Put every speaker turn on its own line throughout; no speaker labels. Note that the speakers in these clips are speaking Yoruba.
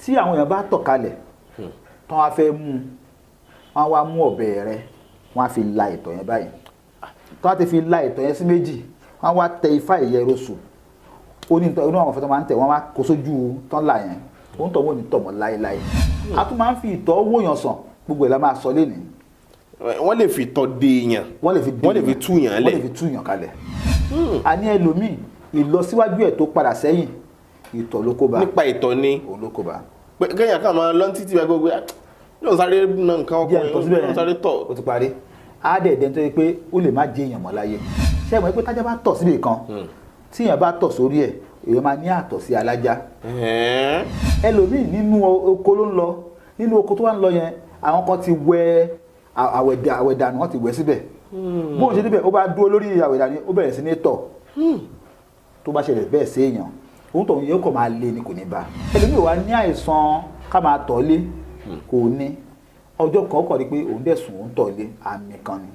Tí àwọn èèyàn bá tọ̀ kalẹ̀ tán, wá fẹ́ mú wọ́n, wá mú ọ̀bẹ rẹ, wọ́n á fi la ìtọ̀ yẹn báyìí. Tán, á ti fi la ìtọ̀ yẹn sí méjì, wọ́n wá tẹ ifá ìyẹrosù. Ó ní inú àwọn ọ̀fẹ́ tó máa ń tẹ̀, wọ́n wá kó sójú tán là yẹn, òun tọ̀ wọ́n ò ní tọ̀ mọ́ láéláé. A tún máa ń fi ìtọ̀ wòyàn sàn. Gbogbo ẹ̀ la máa sọ lénìí.
Wọ́n lè fi tọ́ de èèyàn?
Wọ́n lè fi
Wọ́n lè fi túyàn
wọ́n
lẹ̀.
Lè fi túyàn kalẹ̀. A ní ẹlòmíì, ìlọsíwájú ẹ̀ tó padà sẹ́yìn, ìtọ̀ ló kó bá.
Nípa ìtọ̀ ni?
Òun ló kó bá.
Pé kéèyàn kàn máa lọ títí bá gbogbo yóò sáré na nǹkan
Díẹ̀ ìtọ̀ síbẹ̀
ọkùnrin, yóò sáré tọ̀.
Ó ti parí. Á dẹ̀ dẹ́n tó yẹ pé ó lè má jẹ́ èèyàn mọ́ láyé. Ṣé ẹ mọ̀ pé tájá bá tọ̀ síbì kan, tí èèyàn bá tọ̀ sórí ẹ̀, èèyàn máa ní àtọ̀ sí alájá. Ẹlòmíì, nínú oko ló ń lọ. Nínú oko tó wà ń lọ yẹn, àwọn kan ti wẹ àwẹ̀dànù, wọ́n ti wẹ̀ síbẹ̀. Bóun ṣe débẹ̀, ó bá dúró lórí àwẹ̀dànù, ó bẹ̀rẹ̀ sí ní tọ̀. Tó bá ṣẹlẹ̀ bẹ́ẹ̀ sí èèyàn, òun tó yẹ kó máa lé ni, kò ní bá. Ẹlòmíì wà ní àìsàn ká máa tọ̀ lé, kò ní ọjọ́ kan, ó kàn rí pé òun dẹ̀ sùn, òun tọ̀ lé. Àmì kan ni.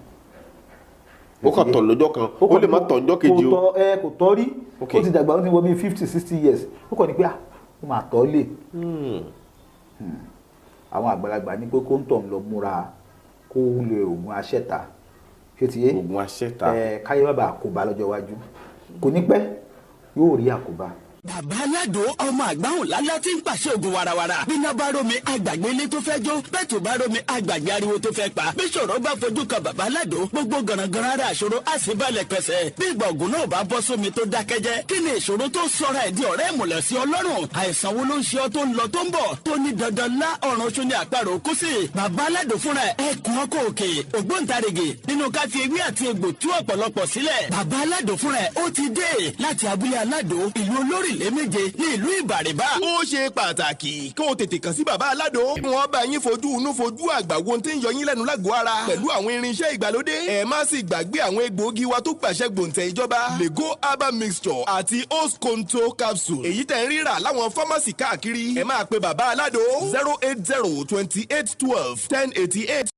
Ó kàn tọ̀ lọ́jọ́ kan, ó lè má tọ̀ ọjọ́ kejì o.
Kò tọ̀ ẹ, kò tọ̀ rí. Ó ti dàgbà, ó ti wọ bí 50, 60 years, ó kàn ní pé ah, ó máa tọ̀ lé. Àwọn àgbàlagbà ní pé kó ń tọ̀ ń lọ múra, kó lè oògùn aṣẹ́ta. Ṣé ti yé?
Oògùn aṣẹ́ta.
Ẹ káyé bàbá àkóbá lọ́jọ́ iwájú, kò ní pẹ́ yóò rí àkóbá.
Bàbá Aládò, ọmọ àgbáhùn lálá tí ń pàṣẹ ògùn warawara. Bíná bá rómi, àgbàgbé ilé tó fẹ́ jó. Bẹ́ẹ̀ tó bá rómi, àgbàgbé ariwo tó fẹ́ pa. Bí ṣòro bá fojú kan bàbá Aládò, gbogbo gànàgànà ara àṣòro á sì balẹ̀ pẹ̀sẹ̀. Bí ìgbà ògùn náà bá bọ́ sómi tó dákẹ́jẹ́, kí ni ìṣòro tó sọra ẹ̀ di ọ̀rẹ́ ìmùlẹ̀ sí Ọlọ́run? Àìsàn wo ló ń ṣe ọ́ tó ń lọ tó ń bọ̀, tó ní dandan lá ọ̀run oṣù ní àparò kú sí? Bàbá Aládò fúnra ẹ̀, ẹkùn ọkọ̀ òkè, ògbóǹtarìgì nínú ká fi ewé àti egbò tú ọ̀pọ̀lọpọ̀ sílẹ̀. Bàbá Aládò fúnra ẹ̀, ó ti dé láti abúlé Aládò, ìlú olórílẹ̀ méje ní ìlú Ìbàrìbà.
Ó ṣe pàtàkì kó o tètè kàn sí bàbá Aládò. Wọ́n bá yín fojú inú fojú àgbà wo tí ń yọ yín lẹ́nu lágọ̀ọ́ ara pẹ̀lú àwọn irinṣẹ́ ìgbàlódé. Ẹ má sì gbàgbé àwọn egbòogi wa tó gbàṣẹ gbòǹtẹ̀ ìjọba, Lego herbal mixture àti Osconto capsule, èyí tẹ̀ ń rírà láwọn fámásì káàkiri. Ẹ máa pe bàbá Aládò 08028121088.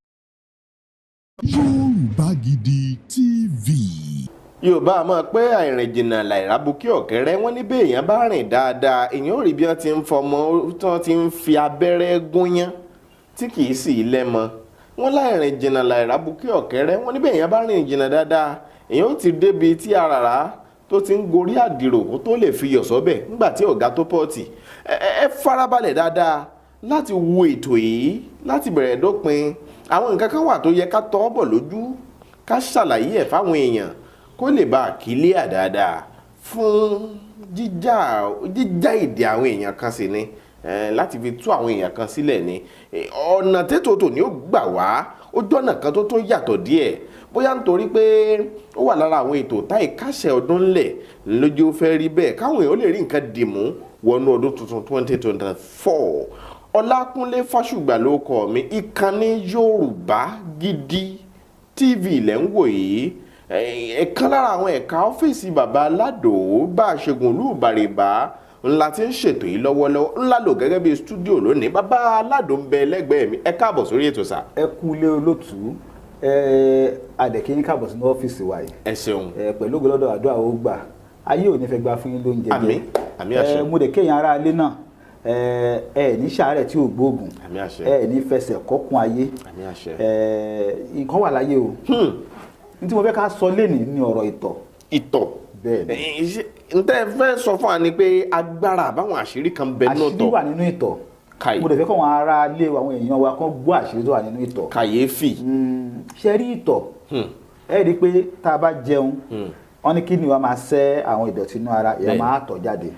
Yorùbá Gidi TV.
Yorùbá máa pé àìrìn jìnnà làìrábùkí ọ̀kẹ́rẹ́. Wọ́n ní bí èèyàn bá rìn dáadáa, èèyàn ò rí bí wọ́n ti ń fọmọ, tí wọ́n ti ń fi abẹ́rẹ́ gúnyán tí kì í sì lẹ́mọ. Wọ́n láìrìn jìnnà làìrábùkí ọ̀kẹ́rẹ́. Wọ́n ní bí èèyàn bá rìn jìnnà dáadáa, èèyàn ó ti débi tí àràrá tó ti ń gorí àdìrò kó tó lè fi yọ̀ sọ́bẹ̀ nígbà tí ọ̀gá tó pọ̀tì. Ẹ farabalẹ̀ dáadáa láti wo ètò yìí láti bẹ̀rẹ̀ dópin. Àwọn nǹkan kan wà tó yẹ ká tọ́ bọ̀ lójú, ká ṣàlàyé ẹ̀ fáwọn èèyàn kó lè bá a kílíà dáadáa fún jíjà jíjà èdè àwọn èèyàn kan sí ni láti fi tú àwọn èèyàn kan sílẹ̀ ni. Ọ̀nà tètò tòní ó gbà wá, ó jọ́nà kan tó tún yàtọ̀ díẹ̀, bóyá nítorí pé ó wà lára àwọn ètò táì kásẹ̀ ọdún ńlẹ̀ lójú ó fẹ́ rí bẹ́ẹ̀, káwọn èèyàn ó lè rí nǹkan dìmú wọnú ọdún tuntun 2024. Ọlákúnlé Fásùgbà ló kọ mi. Ìkànnì Yorùbá Gidi TV lẹ́ ń wò yìí. Ẹ̀kan lára àwọn ẹ̀ka ọ́fíìsì bàbá Aládò bá a ṣègùn ìlú Ìbàrìbà ńlá tí ń ṣètò yìí lọ́wọ́lọ́wọ́ ńlá lò gẹ́gẹ́ bí stúdíò lónìí. Bàbá Aládò ń bẹ lẹ́gbẹ̀ẹ́ mi. Ẹ káàbọ̀ sórí ètò sà.
Ẹ kú ilé, olótùú. Ẹ adẹ̀kí yín káàbọ̀ sínú ọ́fíìsì wa yìí.
Ẹ ṣeun.
Ẹ pẹ̀lú ògo lọ́dọ̀ àdúrà, ó gbà. Ayé ò ní fẹ́ gba fún yín lóúnjẹ jẹ.
Àmín, àmín àṣẹ.
Ẹ mo dẹ̀ kéèyàn ará ilé náà, ẹ ẹ ní sàárẹ̀ tí ò gbóògùn.
Àmín àṣẹ.
Ẹ ní fẹsẹ̀ kọ́kùn ayé.
Àmín àṣẹ.
Ẹ nǹkan wà láyé o. Ní tí mo fẹ́ ká sọ lénìí ní ọ̀rọ̀ ìtọ̀.
Ìtọ̀?
Bẹ́ẹ̀ ni.
N tẹ́ fẹ́ sọ fún wa ni pé agbára àbáwọn àṣírí kan bẹ nínú
Àṣírí
ìtọ̀.
wà nínú ìtọ̀.
Káì.
Mo dẹ̀ fẹ́ kọ́ àwọn ará ilé wa, àwọn èèyàn wa kán gbọ́ àṣírí tó wà nínú ìtọ̀.
Kàyéfì.
Ṣe rí ìtọ̀, ẹ rí i pé tá a bá jẹun, wọ́n ní kíni wa máa ṣẹ́ àwọn ìdọ̀tí inú ara, èèyàn máa tọ̀ jáde.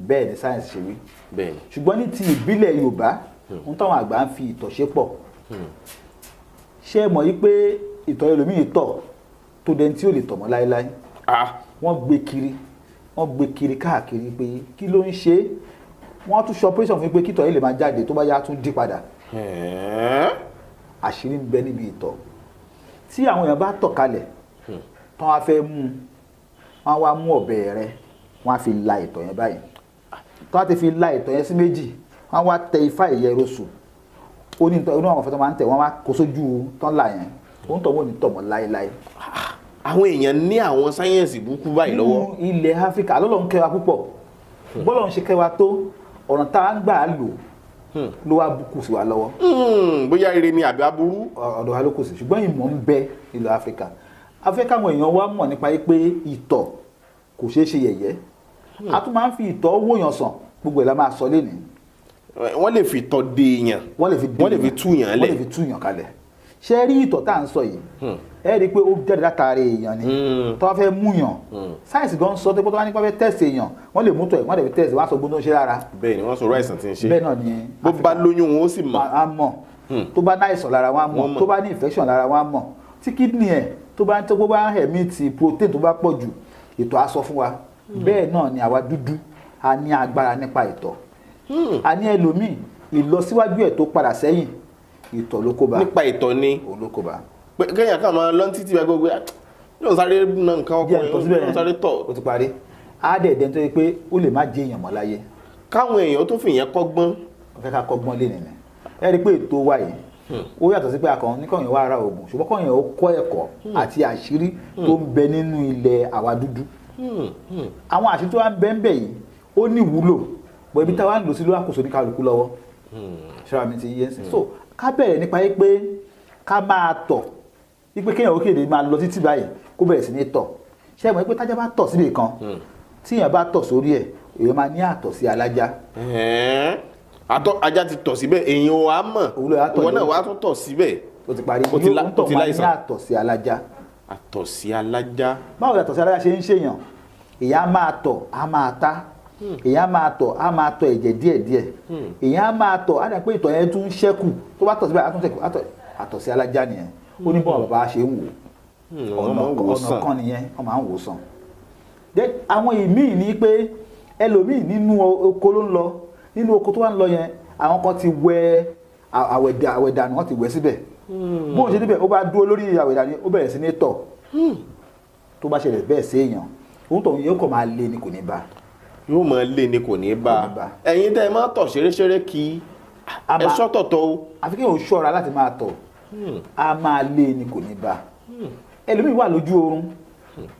Bẹ́ẹ̀ ni sáyẹ̀nsì ṣe wí. Ṣùgbọ́n ní ti ìbílẹ̀ Yorùbá, ohun táwọn àgbà ń fi ìtọ̀ ṣe pọ̀. Ṣé ẹ mọ̀ yí pé ìtọ̀ ẹlòmíì tọ̀ tó dẹni tí ò lè tọ̀ mọ́ láéláé?
Ah.
Wọ́n gbé kiri, wọ́n gbé kiri káàkiri pé kí ló ń ṣe é. Wọ́n tún ṣe operation fún pé kítọ̀ yìí lè máa jáde, tó bá yá tún dí padà. Àṣírí ń bẹ níbi ìtọ̀. Tí àwọn èèyàn bá tọ̀ kalẹ̀ tán, wá fẹ́ mú wọ́n, wá mú ọ̀bẹ rẹ, wọ́n á fi la ìtọ̀ yẹn báyìí. Tó wá ti fi la ìtọ̀ yẹn sí méjì, wọ́n wá tẹ ifá ìyẹrosù. Ó ní inú àwọn ọ̀fẹ́ tó máa ń tẹ̀, wọ́n wá kó sójú tán là yẹn, òun tọ̀ wọ́n ò ní tọ̀ mọ́ láéláé.
Àwọn èèyàn ní àwọn sáyẹ́ǹsì burúkú báyìí lọ́wọ́.
Nínú ilẹ̀ Áfíríkà, lọ́lọ́run kẹ́ wa púpọ̀. Bọ́lọ́run ṣe kẹ́ wa tó, ọ̀nà tá a ń gbà á lò Ló wá kù sí wa lọ́wọ́.
Bóyá ire ni àbí aburú.
Ọ̀dọ̀ wa ló kù sí, ṣùgbọ́n ìmọ̀ ń bẹ ilẹ̀ Áfíríkà. A fẹ́ káwọn èèyàn wa mọ̀ nípa pé ìtọ̀ kò ṣeé ṣe yẹ̀yẹ́. A tún máa ń fi ìtọ̀ wòyàn sàn, gbogbo ẹ̀ la máa sọ lénìí.
Wọ́n lè fi ìtọ̀ de èèyàn.
Wọ́n lè fi
wọ́n lè fi túyàn lẹ̀.
Wọ́n lè fi túyàn kalẹ̀. Ṣé rí ìtọ̀ tá à ń sọ yìí, ẹ rí i pé ó jáde látàrí èèyàn ni. Tó bá fẹ́ múyàn, sáyẹ̀nsì gan sọ pé tó bá nípa fẹ́ tẹ̀sì èèyàn, wọ́n lè mú tọ̀ ẹ̀, wọ́n lè fi tẹ̀sì, wọ́n á sọ gbóná ṣe lára.
Bẹ́ẹ̀ ni wọ́n sọ̀rọ̀ àìsàn tí ń ṣe.
Bẹ́ẹ̀ náà ni.
Bó bá lóyún wọn ó sì mọ̀.
Á mọ̀. Tó bá ní àìsàn lára wọn á mọ̀. Tó bá ní infection lára wọn á mọ̀. Tí kidney ẹ̀ tó bá tó bá ẹ̀mí ti protein tó bá pọ̀ jù, ìtọ̀ á sọ fún wa. Bẹ́ẹ̀ náà ni àwa dúdú a ní agbára nípa ìtọ̀. A ní ẹlòmíì ìlọsíwájú ẹ̀ tó padà sẹ́yìn, ìtọ̀ ló kó bá.
Nípa ìtọ̀ ni.
Òun ló kó bá.
Kéèyàn kàn máa lọ títí gbogbo yóò sáré na nǹkan ọkùnrin, yóò sáré tọ̀.
Ó ti parí. Á dẹ̀ dẹ́n tó yẹ pé ó lè má jẹ èèyàn mọ́ láyé.
Káwọn èèyàn tó fi ìyẹn kọ́gbọ́n.
Wọ́n fẹ́ ká kọ́gbọ́n lé nìyẹn. Ẹ rí i pé ètò wa yìí ó yàtọ̀ sí pé akọ̀hún ní kọ̀yìn wá ra oògùn, ṣùgbọ́n kọ̀yìn ó kọ́ ẹ̀kọ́ àti àṣírí tó ń bẹ nínú ilẹ̀ àwa dúdú. Àwọn àṣírí tó wá ń bẹ ń bẹ yìí ó ní ìwúlò, bọ̀ ibi táwa ń lò sí ló wà kò sóní kálukú lọ́wọ́. Ṣọ́ra mi ti yé sí. So ká bẹ̀rẹ̀ nípa yìí pé ká máa tọ̀, wípé kéèyàn ó kéde máa lọ títí báyìí kó bẹ̀rẹ̀ sí ní tọ̀. Ṣé ẹ mọ̀ pé tájá bá tọ̀ síbì kan, tí èèyàn bá tọ̀ sórí ẹ̀, èèyàn máa ní àtọ̀ sí alájá.
Àtọ̀ ajá ti tọ̀ síbẹ̀, èèyàn ò á mọ̀, ìwọ náà wàá tún tọ̀ síbẹ̀.
Ó ti parí, yóò tọ̀ máa ní àtọ̀ sí alájá.
Àtọ̀ sí alájá.
Báwo ni àtọ̀ sí alájá ṣe ń ṣèyàn? Èèyàn á máa tọ̀, á máa tá. Èèyàn á máa tọ̀, á máa tọ̀ ẹ̀jẹ̀ díẹ̀díẹ̀. Èèyàn á máa tọ̀, á dà pé ìtọ̀ yẹn tún ṣẹ́kù. Tó bá tọ̀ síbẹ̀, á tún ṣẹ́kù. Àtọ̀ sí alájá nìyẹn. Ó ní bọ́n bàbá ṣe ń wò. Ọ̀nà kan nìyẹn, wọ́n máa ń wò sàn. Àwọn ìmíì ní pé ẹlòmíì nínú oko ló ń lọ. Nínú oko tó wà ń lọ yẹn, àwọn kan ti wẹ àwẹ̀dànù, wọ́n ti wẹ̀ síbẹ̀. Bóun ṣe débẹ̀, ó bá dúró lórí àwẹ̀dànù, ó bẹ̀rẹ̀ sí ní tọ̀. Tó bá ṣẹlẹ̀ bẹ́ẹ̀ sí èèyàn, òun tọ̀ yóò kàn máa lé ni kò ní bá.
Yóò máa lé ni kò ní bá. Ẹ̀yin tẹ́ ẹ máa tọ̀ ṣeréṣeré kí ẹ ṣọ́tọ̀tọ̀ o.
Àfi kí òun ṣọ́ra láti máa tọ̀, a máa lé ni kò ní bá. Ẹlòmíì wà lójú oorun,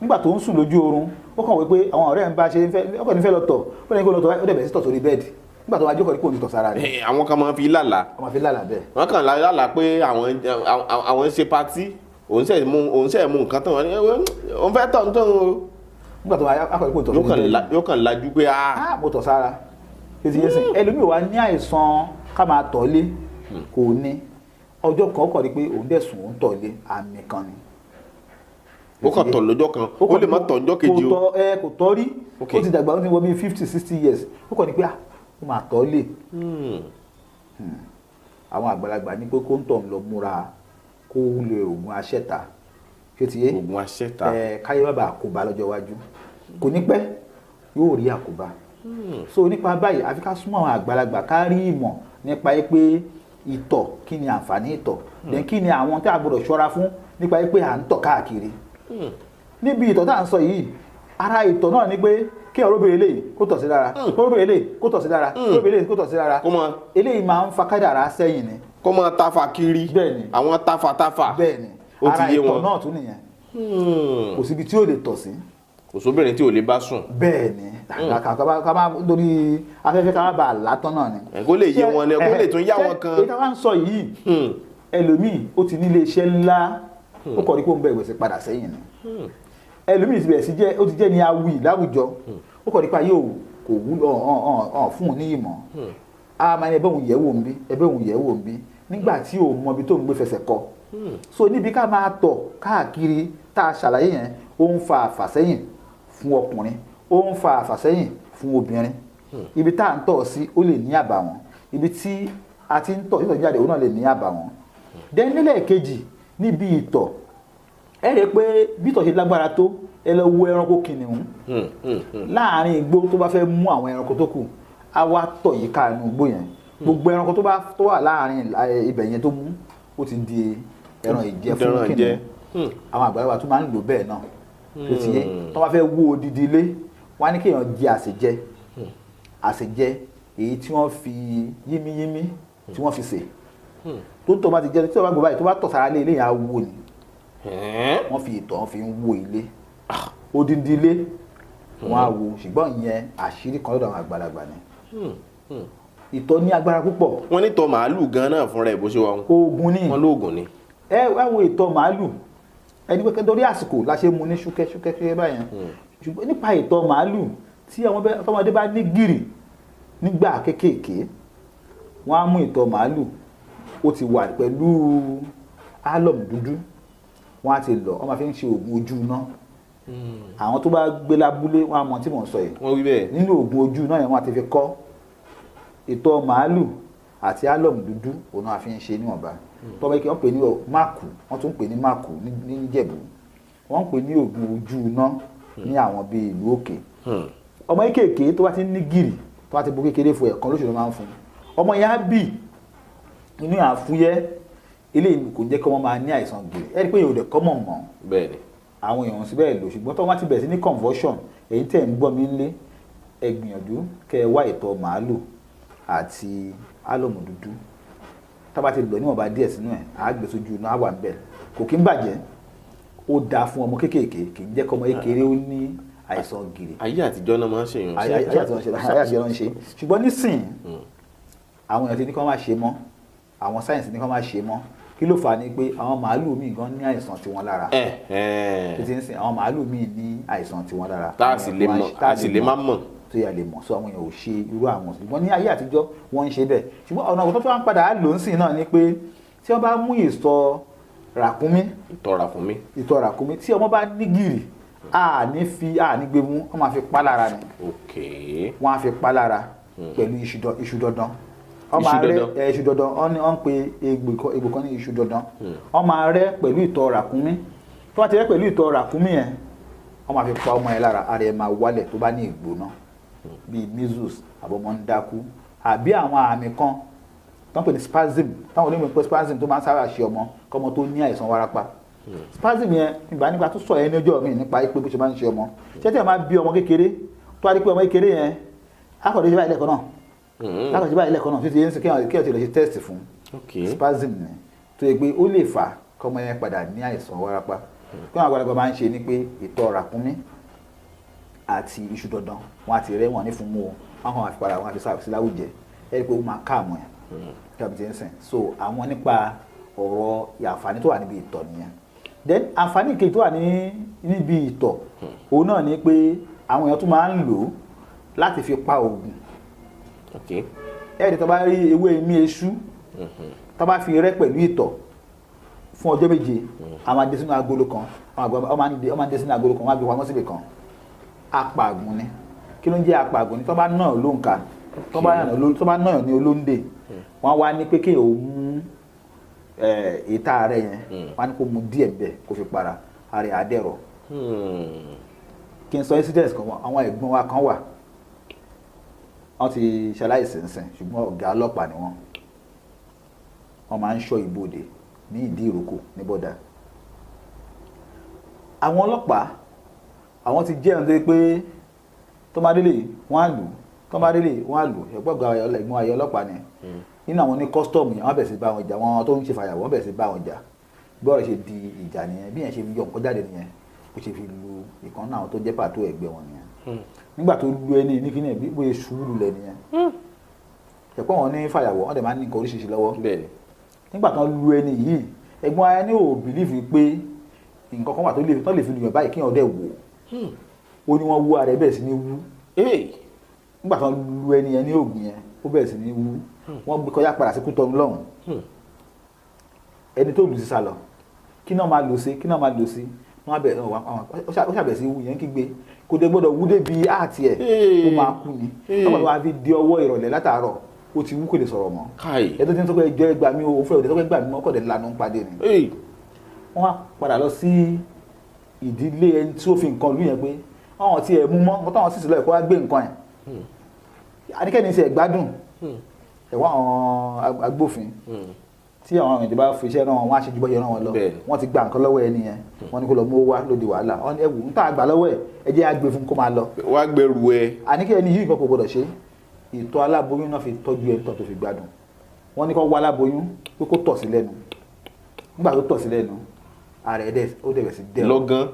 nígbà tó ń sùn lójú oorun, ó kàn wí pé àwọn ọ̀rẹ́ ń bá ṣe ọkọ̀ ní fẹ́ lọ tọ̀, ó ní kó lọ tọ̀, ó dẹ̀ bẹ̀rẹ̀ sí tọ̀ sórí bẹ́ẹ̀dì. Nígbà tó wá jókòó ní kò ní tọ̀ sára rẹ̀.
Àwọn kan máa fi lálàá.
Wọ́n máa fi lálàá bẹ́ẹ̀.
Wọ́n kàn lálàá pé àwọn ń ṣe patí, òun ṣe mú nǹkan tán, òun fẹ́ tọ̀ ń tán o.
Nígbà tó wá akọ̀ ní kò tọ̀ sórí bẹ́ẹ̀dì.
Yóò kàn lajú pé a.
Mo tọ̀ sára. Tètè yẹn sìn, ẹlòmíì wá ní àìsàn ká máa tọ̀ lé, kò ní. Ọjọ́ kan ó kàn rí pé òun dẹ̀ sùn òun tọ̀ lé, àmì kan ni.
Ó kàn tọ̀ lọ́jọ́ kan, ó lè má tọ̀ ọjọ́ kejì o.
Kò tọ́ rí, ó ti dàgbà, ó ti wọ bí 50, 60 years, ó kàn ní pé ó máa tọ̀ lé. Àwọn àgbàlagbà ní pé kó ń tọ̀ ń lọ múra kó lè oògùn aṣẹ́ta. Ṣé ti yé?
Oògùn aṣẹ́ta.
Káyé bàbá àkóbá lọ́jọ́ iwájú. Kò ní pẹ́ yóò rí àkóbá. So nípa báyìí, àfi ká súnmọ́ àwọn àgbàlagbà ká rí ìmọ̀ nípa pé ìtọ̀, kí ni àǹfààní ìtọ̀, then kí ni àwọn tí a gbọ́dọ̀ ṣọ́ra fún nípa pé à ń tọ̀ káàkiri. Níbi ìtọ̀ tá à ń sọ yìí, ara ìtọ̀ náà ni pé kí ọ̀rọ̀bìnrin eléyìí kó tọ̀ sí lára, kó ọ̀rọ̀bìnrin eléyìí kó tọ̀ sí lára, kó ọ̀rọ̀bìnrin eléyìí kó tọ̀ sí lára. Eléyìí máa ń fa kádàrá sẹ́yìn ni.
Kó máa tafa kiri.
Bẹ́ẹ̀ni.
Àwọn tafa tafa.
Bẹ́ẹ̀ni. Ara ìtọ̀ náà tún nìyẹn. Kò síbi tí ó lè tọ̀ sí.
Kò sóbìnrin tí ò lè bá sùn.
Bẹ́ẹ̀ni. Ká má lórí afẹ́fẹ́ ká má bàa látọ̀ náà ni.
Kó lè yé wọn ni, kó lè tún yá wọn kan.
Èyí táwa ń sọ yìí, ẹlòmíì ó ti nílé iṣẹ́ ńlá, ó kọ̀ rí pé ó ń bẹ̀rẹ̀ sí padà sẹ́yìn ni. Ẹlòmíì ti bẹ̀rẹ̀ sí jẹ́, ó ti jẹ́ ní awì láwùjọ, ó kọ̀ nípa yóò kò wúlò ọ̀hún fún un ní ìmọ̀. A máa ní ẹbẹ́ òun yẹ̀ wò ń bí, ẹbẹ́ òun yẹ̀ wò ń bí, nígbà tí ò mọ ibi tó ń gbé fẹsẹ̀ kọ. So níbi ká máa tọ̀ káàkiri tá a ṣàlàyé yẹn, ó ń fa àfàsẹ́yìn fún ọkùnrin, ó ń fa àfàsẹ́yìn fún obìnrin. Ibi tá à ń tọ̀ sí ó lè ní àbàwọ́n, ibi tí a ti ń tọ̀ títọ̀ jáde òun náà lè ní àbàwọ́n. Then nílẹ̀ kejì níbi ìtọ̀, ẹ rí i pé bí ìtọ̀ ṣe lágbára tó, ẹ lọ wo ẹranko kìnìún láàrin igbó tó bá fẹ́ mú àwọn ẹranko tó kù, á wá tọ̀ yíká inú igbó yẹn. Gbogbo ẹranko tó bá tó wà láàrin ibẹ̀ yẹn tó mú, ó ti di ẹran ìjẹ fún kìnìún. Àwọn àgbàlagbà tó máa ń lò bẹ́ẹ̀ náà. Tó ti yé, tó bá fẹ́ wó odidi ilé, wọ́n á ní kéèyàn jẹ àsèjẹ. Àsèjẹ èyí tí wọ́n fi yímíyímí tí wọ́n fi sè. Tó ń tọ́ bá ti jẹ, tí wọ́n bá gbọ́ báyìí, tó bá tọ̀ sára lé ilé yẹn á wó ni. Wọ́n fi ìtọ̀ wọn fi ń wó ilé. Odindi ilé wọ́n á wó, ṣùgbọ́n ìyẹn àṣírí kan lọ́dọ̀ àwọn àgbàlagbà ni. Ìtọ̀ ní agbára púpọ̀.
Wọ́n ní ìtọ̀ màálù gan náà fúnra ẹ̀ bó ṣe wà wọn.
Oògùn ni.
Wọ́n lóògùn ni.
Ẹ wo ìtọ̀ màálù, ẹni pé torí àsìkò la ṣe mu ní ṣúkẹ́ ṣúkẹ́ ṣúkẹ́ báyẹn. Ṣùgbọ́n nípa ìtọ̀ màálù, tí ọmọdé bá ní gìrì nígbà kéékèèké, wọ́n á mú ìtọ̀ màálù, ó ti wà pẹ̀lú álọ̀mù dúdú, wọ́n á ti lọ, wọ́n máa fi ń ṣe oògùn ojú iná. Àwọn tó bá gbé lábúlé wọ́n á mọ tí mò ń sọ yìí.
Wọ́n wí bẹ́ẹ̀.
Nínú oògùn ojú iná yẹn wọ́n á ti fi kọ́ ìtọ̀ màálù àti álọ̀mù dúdú, òun náà fi ń ṣe níwọ̀nba. Tọ́wọ́ kí wọ́n pè ní máàkù, wọ́n tún pè ní máàkù ní Ìjẹ̀bú, wọ́n pè ní oògùn ojú iná ní àwọn bíi ìlú òkè. Ọmọ kéékèèké tó bá ti ní gìrì, tó bá ti bu kékeré fún ẹ̀kan lóṣù ló máa ń fún ọmọ yẹn, á bì inú yà á fúyẹ́. Eléyìí kò ń jẹ́ kí wọ́n máa ní àìsàn gìrì. Ẹ rí i pé èèyàn ò dẹ̀ kọ́ mọ̀ mọ́.
Bẹ́ẹ̀ni.
Àwọn èèyàn sì bẹ́ẹ̀ lò. Ṣùgbọ́n tó wọ́n ti bẹ̀rẹ̀ sí ní convulsion, èyí tẹ̀ ń gbọ́ mi ńlé, ẹ gbìyànjú kẹ́ ẹ wá ìtọ̀ màálù àti álọ̀mù dúdú. Tá bá ti lọ níwọ̀nba díẹ̀ sínú ẹ̀, á gbé sójú iná, á wà ń bẹ̀, kò kí ń bàjẹ́. Ó dáa fún ọmọ kéékèèké, kì í jẹ́ kí ọmọ kékeré ó ní àìsàn gìrì.
Ayé àtijọ́ náà máa ń ṣèyàn.
Ayé àtijọ́ náà ń ṣe, ṣùgbọ́n nísìn àwọn èèyàn ti ní kí wọ́n má ṣe mọ́, àwọn sáyẹ̀nsì ní kí wọ́n má ṣe mọ́. Kí ló fà á ni pé àwọn màálù míì gan ní àìsàn tiwọn lára. Títí ń sìn, àwọn màálù míì ní àìsàn tiwọn lára.
Tá a sì lè mọ̀, tá a sì lè má mọ̀.
Tó yà lè mọ̀ sọ, àwọn èèyàn ò ṣe irú àwọn. Ṣùgbọ́n ní ayé àtijọ́ wọ́n ń ṣe bẹ́ẹ̀. Ṣùgbọ́n ọ̀nà tó wá ń padà lò ń sìn náà ni pé tí wọ́n bá mú ìsọ ràkúnmí,
ìtọ̀ ràkúnmí,
ìtọ̀ ràkúnmí, tí ọmọ bá ní gìrì, a ní fi a ní gbé mú, wọ́n máa fi pa lára ni. Wọ́n á fi pa lára pẹ̀lú iṣu dandan. Iṣu dandan, wọ́n ń pe egbò kan ní iṣu dandan. Wọ́n máa rẹ́ pẹ̀lú ìtọ̀ ràkúnmí. Tó bá ti rẹ́ pẹ̀lú ìtọ̀ ràkúnmí yẹn, wọ́n máa fi pa ọmọ yẹn lára, ara ẹ̀ máa wálẹ̀. Tó bá ní ìgbóná bíi measles, àbọ̀mọ́ ń dákú, àbí àwọn àmì kan tó ń pè ní spasm, táwọn olóyìnbó ń pè spasm, tó máa ń sábà ṣe ọmọ kọ́mọ tó ní àìsàn wárápá. Spasm yẹn, ìgbà nípa tó sọ yẹn ní ọjọ́ mi nípa pé bó ṣe máa ń ṣe ọmọ. Ṣé tí ẹ máa bí ọmọ kékeré, tó wá rí pé ọmọ kékeré yẹn akọ̀dé ṣe báyìí lẹ́ẹ̀kan náà, akọ̀dé ṣe báyìí lẹ́ẹ̀kan náà, títí yẹn ń sìn kí ẹ̀ ti lọ ṣe test fún spasm ni, tó yẹ pé ó lè fà kọ́mọ yẹn padà ní àìsàn wárápá. Kí wọn àgbàlagbà máa ń ṣe ni pé ìtọ̀ ràkúnmí àti iṣu dandan, wọn àti rẹ wọn ní fún mú o, wọn kàn máa fi padà, wọn àfi sáà sí láwùjẹ, ẹ rí i pé ó máa káàmù ẹ tàbí ti ń sìn. So àwọn nípa ọ̀rọ̀ àǹfààní tó wà níbi ìtọ̀ nìyẹn. Then àǹfààní kejì tó wà níbi ìtọ̀, òun náà ni pé àwọn èèyàn tún máa ń lò ó láti fi pa oògùn. Ẹ rí, tó bá rí ewé imí eṣú, tó bá fi rẹ́ pẹ̀lú ìtọ̀ fún ọjọ́ 7, a máa dé sínú agolo kan, wọ́n máa ń dé sínú agolo kan, wọ́n á gbé pamọ́ síbì kan. Apàgùn ni. Kí ló ń jẹ́ apàgùn ni? Tó bá náà ló ń ka, tó bá náà ní olóńdè, wọ́n wá ní pé kéèyàn ó mú ìta rẹ̀ yẹn, wọ́n á ní kó mu díẹ̀ bẹ́ẹ̀ kó fi para ara ẹ̀ á dẹ̀rọ̀. Kí n sọ incident kan, àwọn ẹ̀gbọ́n wa kan wà, wọ́n ti ṣaláìsí ńsìn, ṣùgbọ́n ọ̀gá ọlọ́pàá ni wọ́n. Wọ́n máa ń ṣọ́ ibodè ní ìdí ìrókò ní bọ́dà. Àwọn ọlọ́pàá àwọn ti jẹ́ ẹ̀hún tó yẹ pé tó bá délé wọ́n á lù, tó bá délé wọ́n á lù. Ẹ̀gbọ́n ẹ̀gbọ́n ayé ọlọ́pàá ni. Nínú àwọn ní kọ́sítọ́ọ̀mù yẹn, wọ́n bẹ̀rẹ̀ sí bá wọn jà, wọn tó ń ṣe fàyàwọ́ wọ́n bẹ̀rẹ̀ sí bá wọn jà. Bí ọ̀rọ̀ ṣe di ìjà nìyẹn, bí yẹn ṣe yọ nǹkan jáde nìyẹn, bó ṣe fi lu ìkan náà tó jẹ́ pàtó ẹgbẹ́ wọn nìyẹn. Nígbà tó lu ẹni ní kíní ẹ̀, bí bóyá ṣubú lulẹ̀ nìyẹn. Ẹ̀pọ̀ wọn ní fàyàwọ́, wọ́n dẹ̀ máa ń ní nǹkan oríṣiríṣi lọ́wọ́. Nígbà tó lu ẹni yìí, ẹ̀gbọ́n ayé ní ò bìlífì pé nǹkan kan wà tó lè fi lùyàn báyìí kíyàn dẹ̀ wò. Ó ní wọ́n wú ara ẹ̀ bẹ̀rẹ̀ sí ní wú. Nígbà tó lu ẹni yẹn ní oògùn yẹn, ó bẹ̀rẹ̀ sí ní wú. Wọ́n gbé kọjá padà sí Kútọ́nù lọ́hùn. Ẹni tó lù sí sálọ, kí náà máa lò sí, kí náà máa lò sí, wọ́n bẹ̀rẹ̀, ó ṣàbẹ̀ sí wú yẹn kígbe, kò dé gbọ́dọ̀ wú débi àti ẹ̀, ó máa kú ni. Lọ́pọ̀ tó wá fi di ọwọ́ ìrọ̀lẹ́ látàárọ̀, ó ti wú, kò lè sọ̀rọ̀ mọ́. Ẹ tó ti ń sọ pé ẹjọ́ ẹgbàá mi, òun fẹ́ òde sọ pé ẹgbàá mi mọ́, kọ̀dẹ̀ lanu ń padé ni. Wọ́n wá padà lọ sí ìdílé ẹni tí ó fi nǹkan lù yẹn pé àwọn tí ẹ mú mọ́ nǹkan táwọn sì sílẹ̀ kó wá gbé nǹkan ẹ̀. Adékẹ́ni ṣe ẹ̀gbádùn ẹ̀wọ̀n àwọn agbófin tí àwọn ìjọba fi iṣẹ́ rán wọn, wọ́n á ṣe ju bọ́ṣe rán wọn lọ. Wọ́n ti gba nǹkan lọ́wọ́ ẹni yẹn, wọ́n ní kó lọ mú wá lóde wàhálà. Wọ́n ní ẹ̀wù ń tà gbà lọ́wọ́ ẹ̀, ẹ jẹ́ á gbé fún kó máa lọ.
Wá gbẹrù ẹ.
Àníkẹ́ ẹni yìí nǹkan kò gbọdọ̀ ṣe. Ìtọ̀ aláboyún náà fi tọ́jú ẹ̀ tó fi gbádùn. Wọ́n ní kó wá aláboyún pé kó tọ̀ sí lẹ́nu. Nígbà tó tọ̀ sí lẹ́nu, ara ẹ̀ ó dẹ̀ bẹ̀ sí dẹ̀
lọ́gán.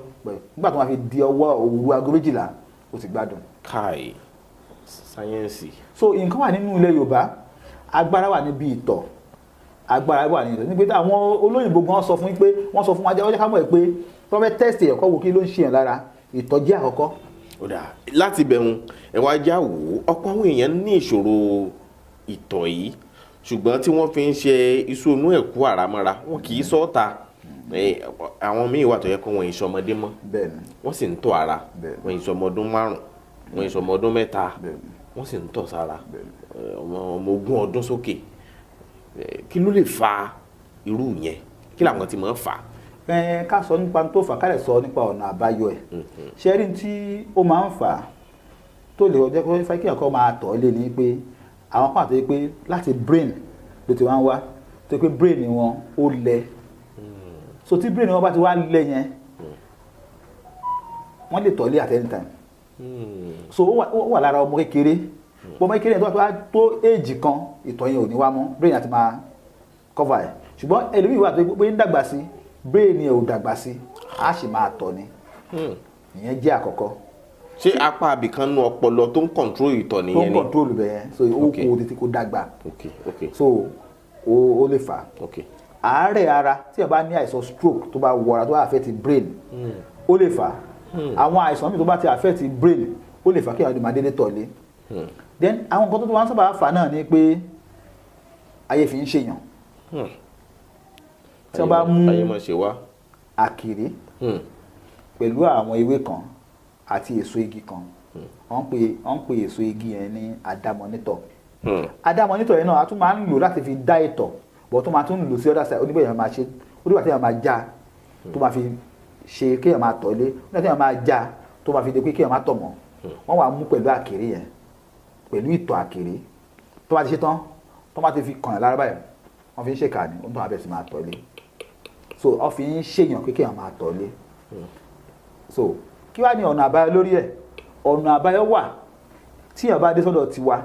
Nígbà tó máa fi di ọwọ́ òru aago 12, ó ti gbádùn.
Káì, sáyẹ́ǹsì.
So nǹkan wà nínú ilẹ̀ Yorùbá. Agbára wà níbi ìtọ̀, agbára wà níbi ìtọ̀. Níbi tí àwọn olóyìnbó gan sọ fún yín pé wọ́n sọ fún wa, jẹ́ ká mọ̀ ẹ́ pé tó fẹ́ test ẹ̀kọ́ wo kí ló ń ṣe yàn lára, ìtọ̀ jẹ́ àkọ́kọ́.
Ó dà, láti bẹ̀rùn ẹ wá já wò ó, ọ̀pọ̀ àwọn èèyàn ní ìṣòro ìtọ̀ yìí, ṣùgbọ́n tí wọ́n fi ń ṣe iṣu inú ẹ̀kú àràmọ́ra, wọn kì í sọ́ọ̀ta. Àwọn míì wà tó yẹ kó wọn ìṣọmọdé mọ́, wọ́n sì ń tọ̀ ara wọn, ìṣọmọ ọdún 5, wọn ìṣọmọ ọdún 3, wọ́n sì ń tọ̀ sára, ọmọ 20 ọdún sókè. Kí ló lè fa irú yẹn? Kí làwọn ti máa ń fà á?
Ká sọ nípa tó fà, ká lè sọ nípa ọ̀nà àbáyọ ẹ̀. Ṣe rí tí ó máa ń fà á tó lè jẹ́ kó fẹ́ kí ẹ̀kọ́ máa tọ̀ lé ní pé àwọn kan àti pé láti brain ló ti wá ń wá, tó pé brain wọn ó lẹ. So tí brain wọn bá ti wá lẹ yẹn, wọ́n lè tọ̀ lé at any time. So ó wà lára ọmọ kékeré. Ọmọ kékeré yẹn tó bá tó éèjì kan, ìtọ̀ yẹn ò ní wá mọ́, brain àti máa cover ẹ̀. Ṣùgbọ́n ẹlòmíì wà tó pé ń dàgbà sí, brain yẹn ò dàgbà sí, á sì máa tọ̀ ni. Ìyẹn jẹ́ àkọ́kọ́.
Ṣé apá abìkan nu ọpọlọ tó ń control ìtọ̀ nìyẹn ni?
Tó ń control bẹ́ẹ̀. So ó kò tètè kó dàgbà. So ó lè fà á. Àárẹ̀ ara, tí ẹ bá ní àìsàn stroke tó bá wọra, tó bá affect brain, ó lè fà á. Àwọn àìsàn míì tó bá ti affect brain, ó lè fà kí àwọn ènìyàn dédé tọ̀ lé. Then àwọn nǹkan tó wá ń sábà fà náà ni pé ayé fi ń ṣèyàn. Tí wọ́n bá mú àkèré pẹ̀lú àwọn ewé kan àti èso igi kan, wọ́n ń pè èso igi yẹn ní àdámọ̀nítọ̀. Àdámọ̀nítọ̀ yẹn náà a tún máa ń lò láti fi dá ìtọ̀, bọ̀ tó máa tún lò sí other side. Oníbẹ̀ yẹn máa ṣe, onígbà tí yẹn máa já tó máa fi ṣe kéèyàn máa tọ̀ lé, onígbà tí yẹn máa já tó máa fi di pé kéèyàn máa tọ̀ mọ́. Wọ́n wá mú pẹ̀lú àkèré yẹn, pẹ̀lú ìtọ̀ àkèré, tó bá ti ṣe tán, tó bá ti fi kàn yàn lára báyìí, wọ́n fi ń ṣèkà ní, ó ń tọ́ abẹ́ sí máa tọ̀ lé. So wọ́n fi ń ṣèyàn pé kéèyàn máa tọ̀ lé. So kí wá ní ọ̀nà àbáyọ lórí ẹ̀? Ọ̀nà àbáyọ wà. Tí èèyàn bá dé sọ́dọ̀ tiwa,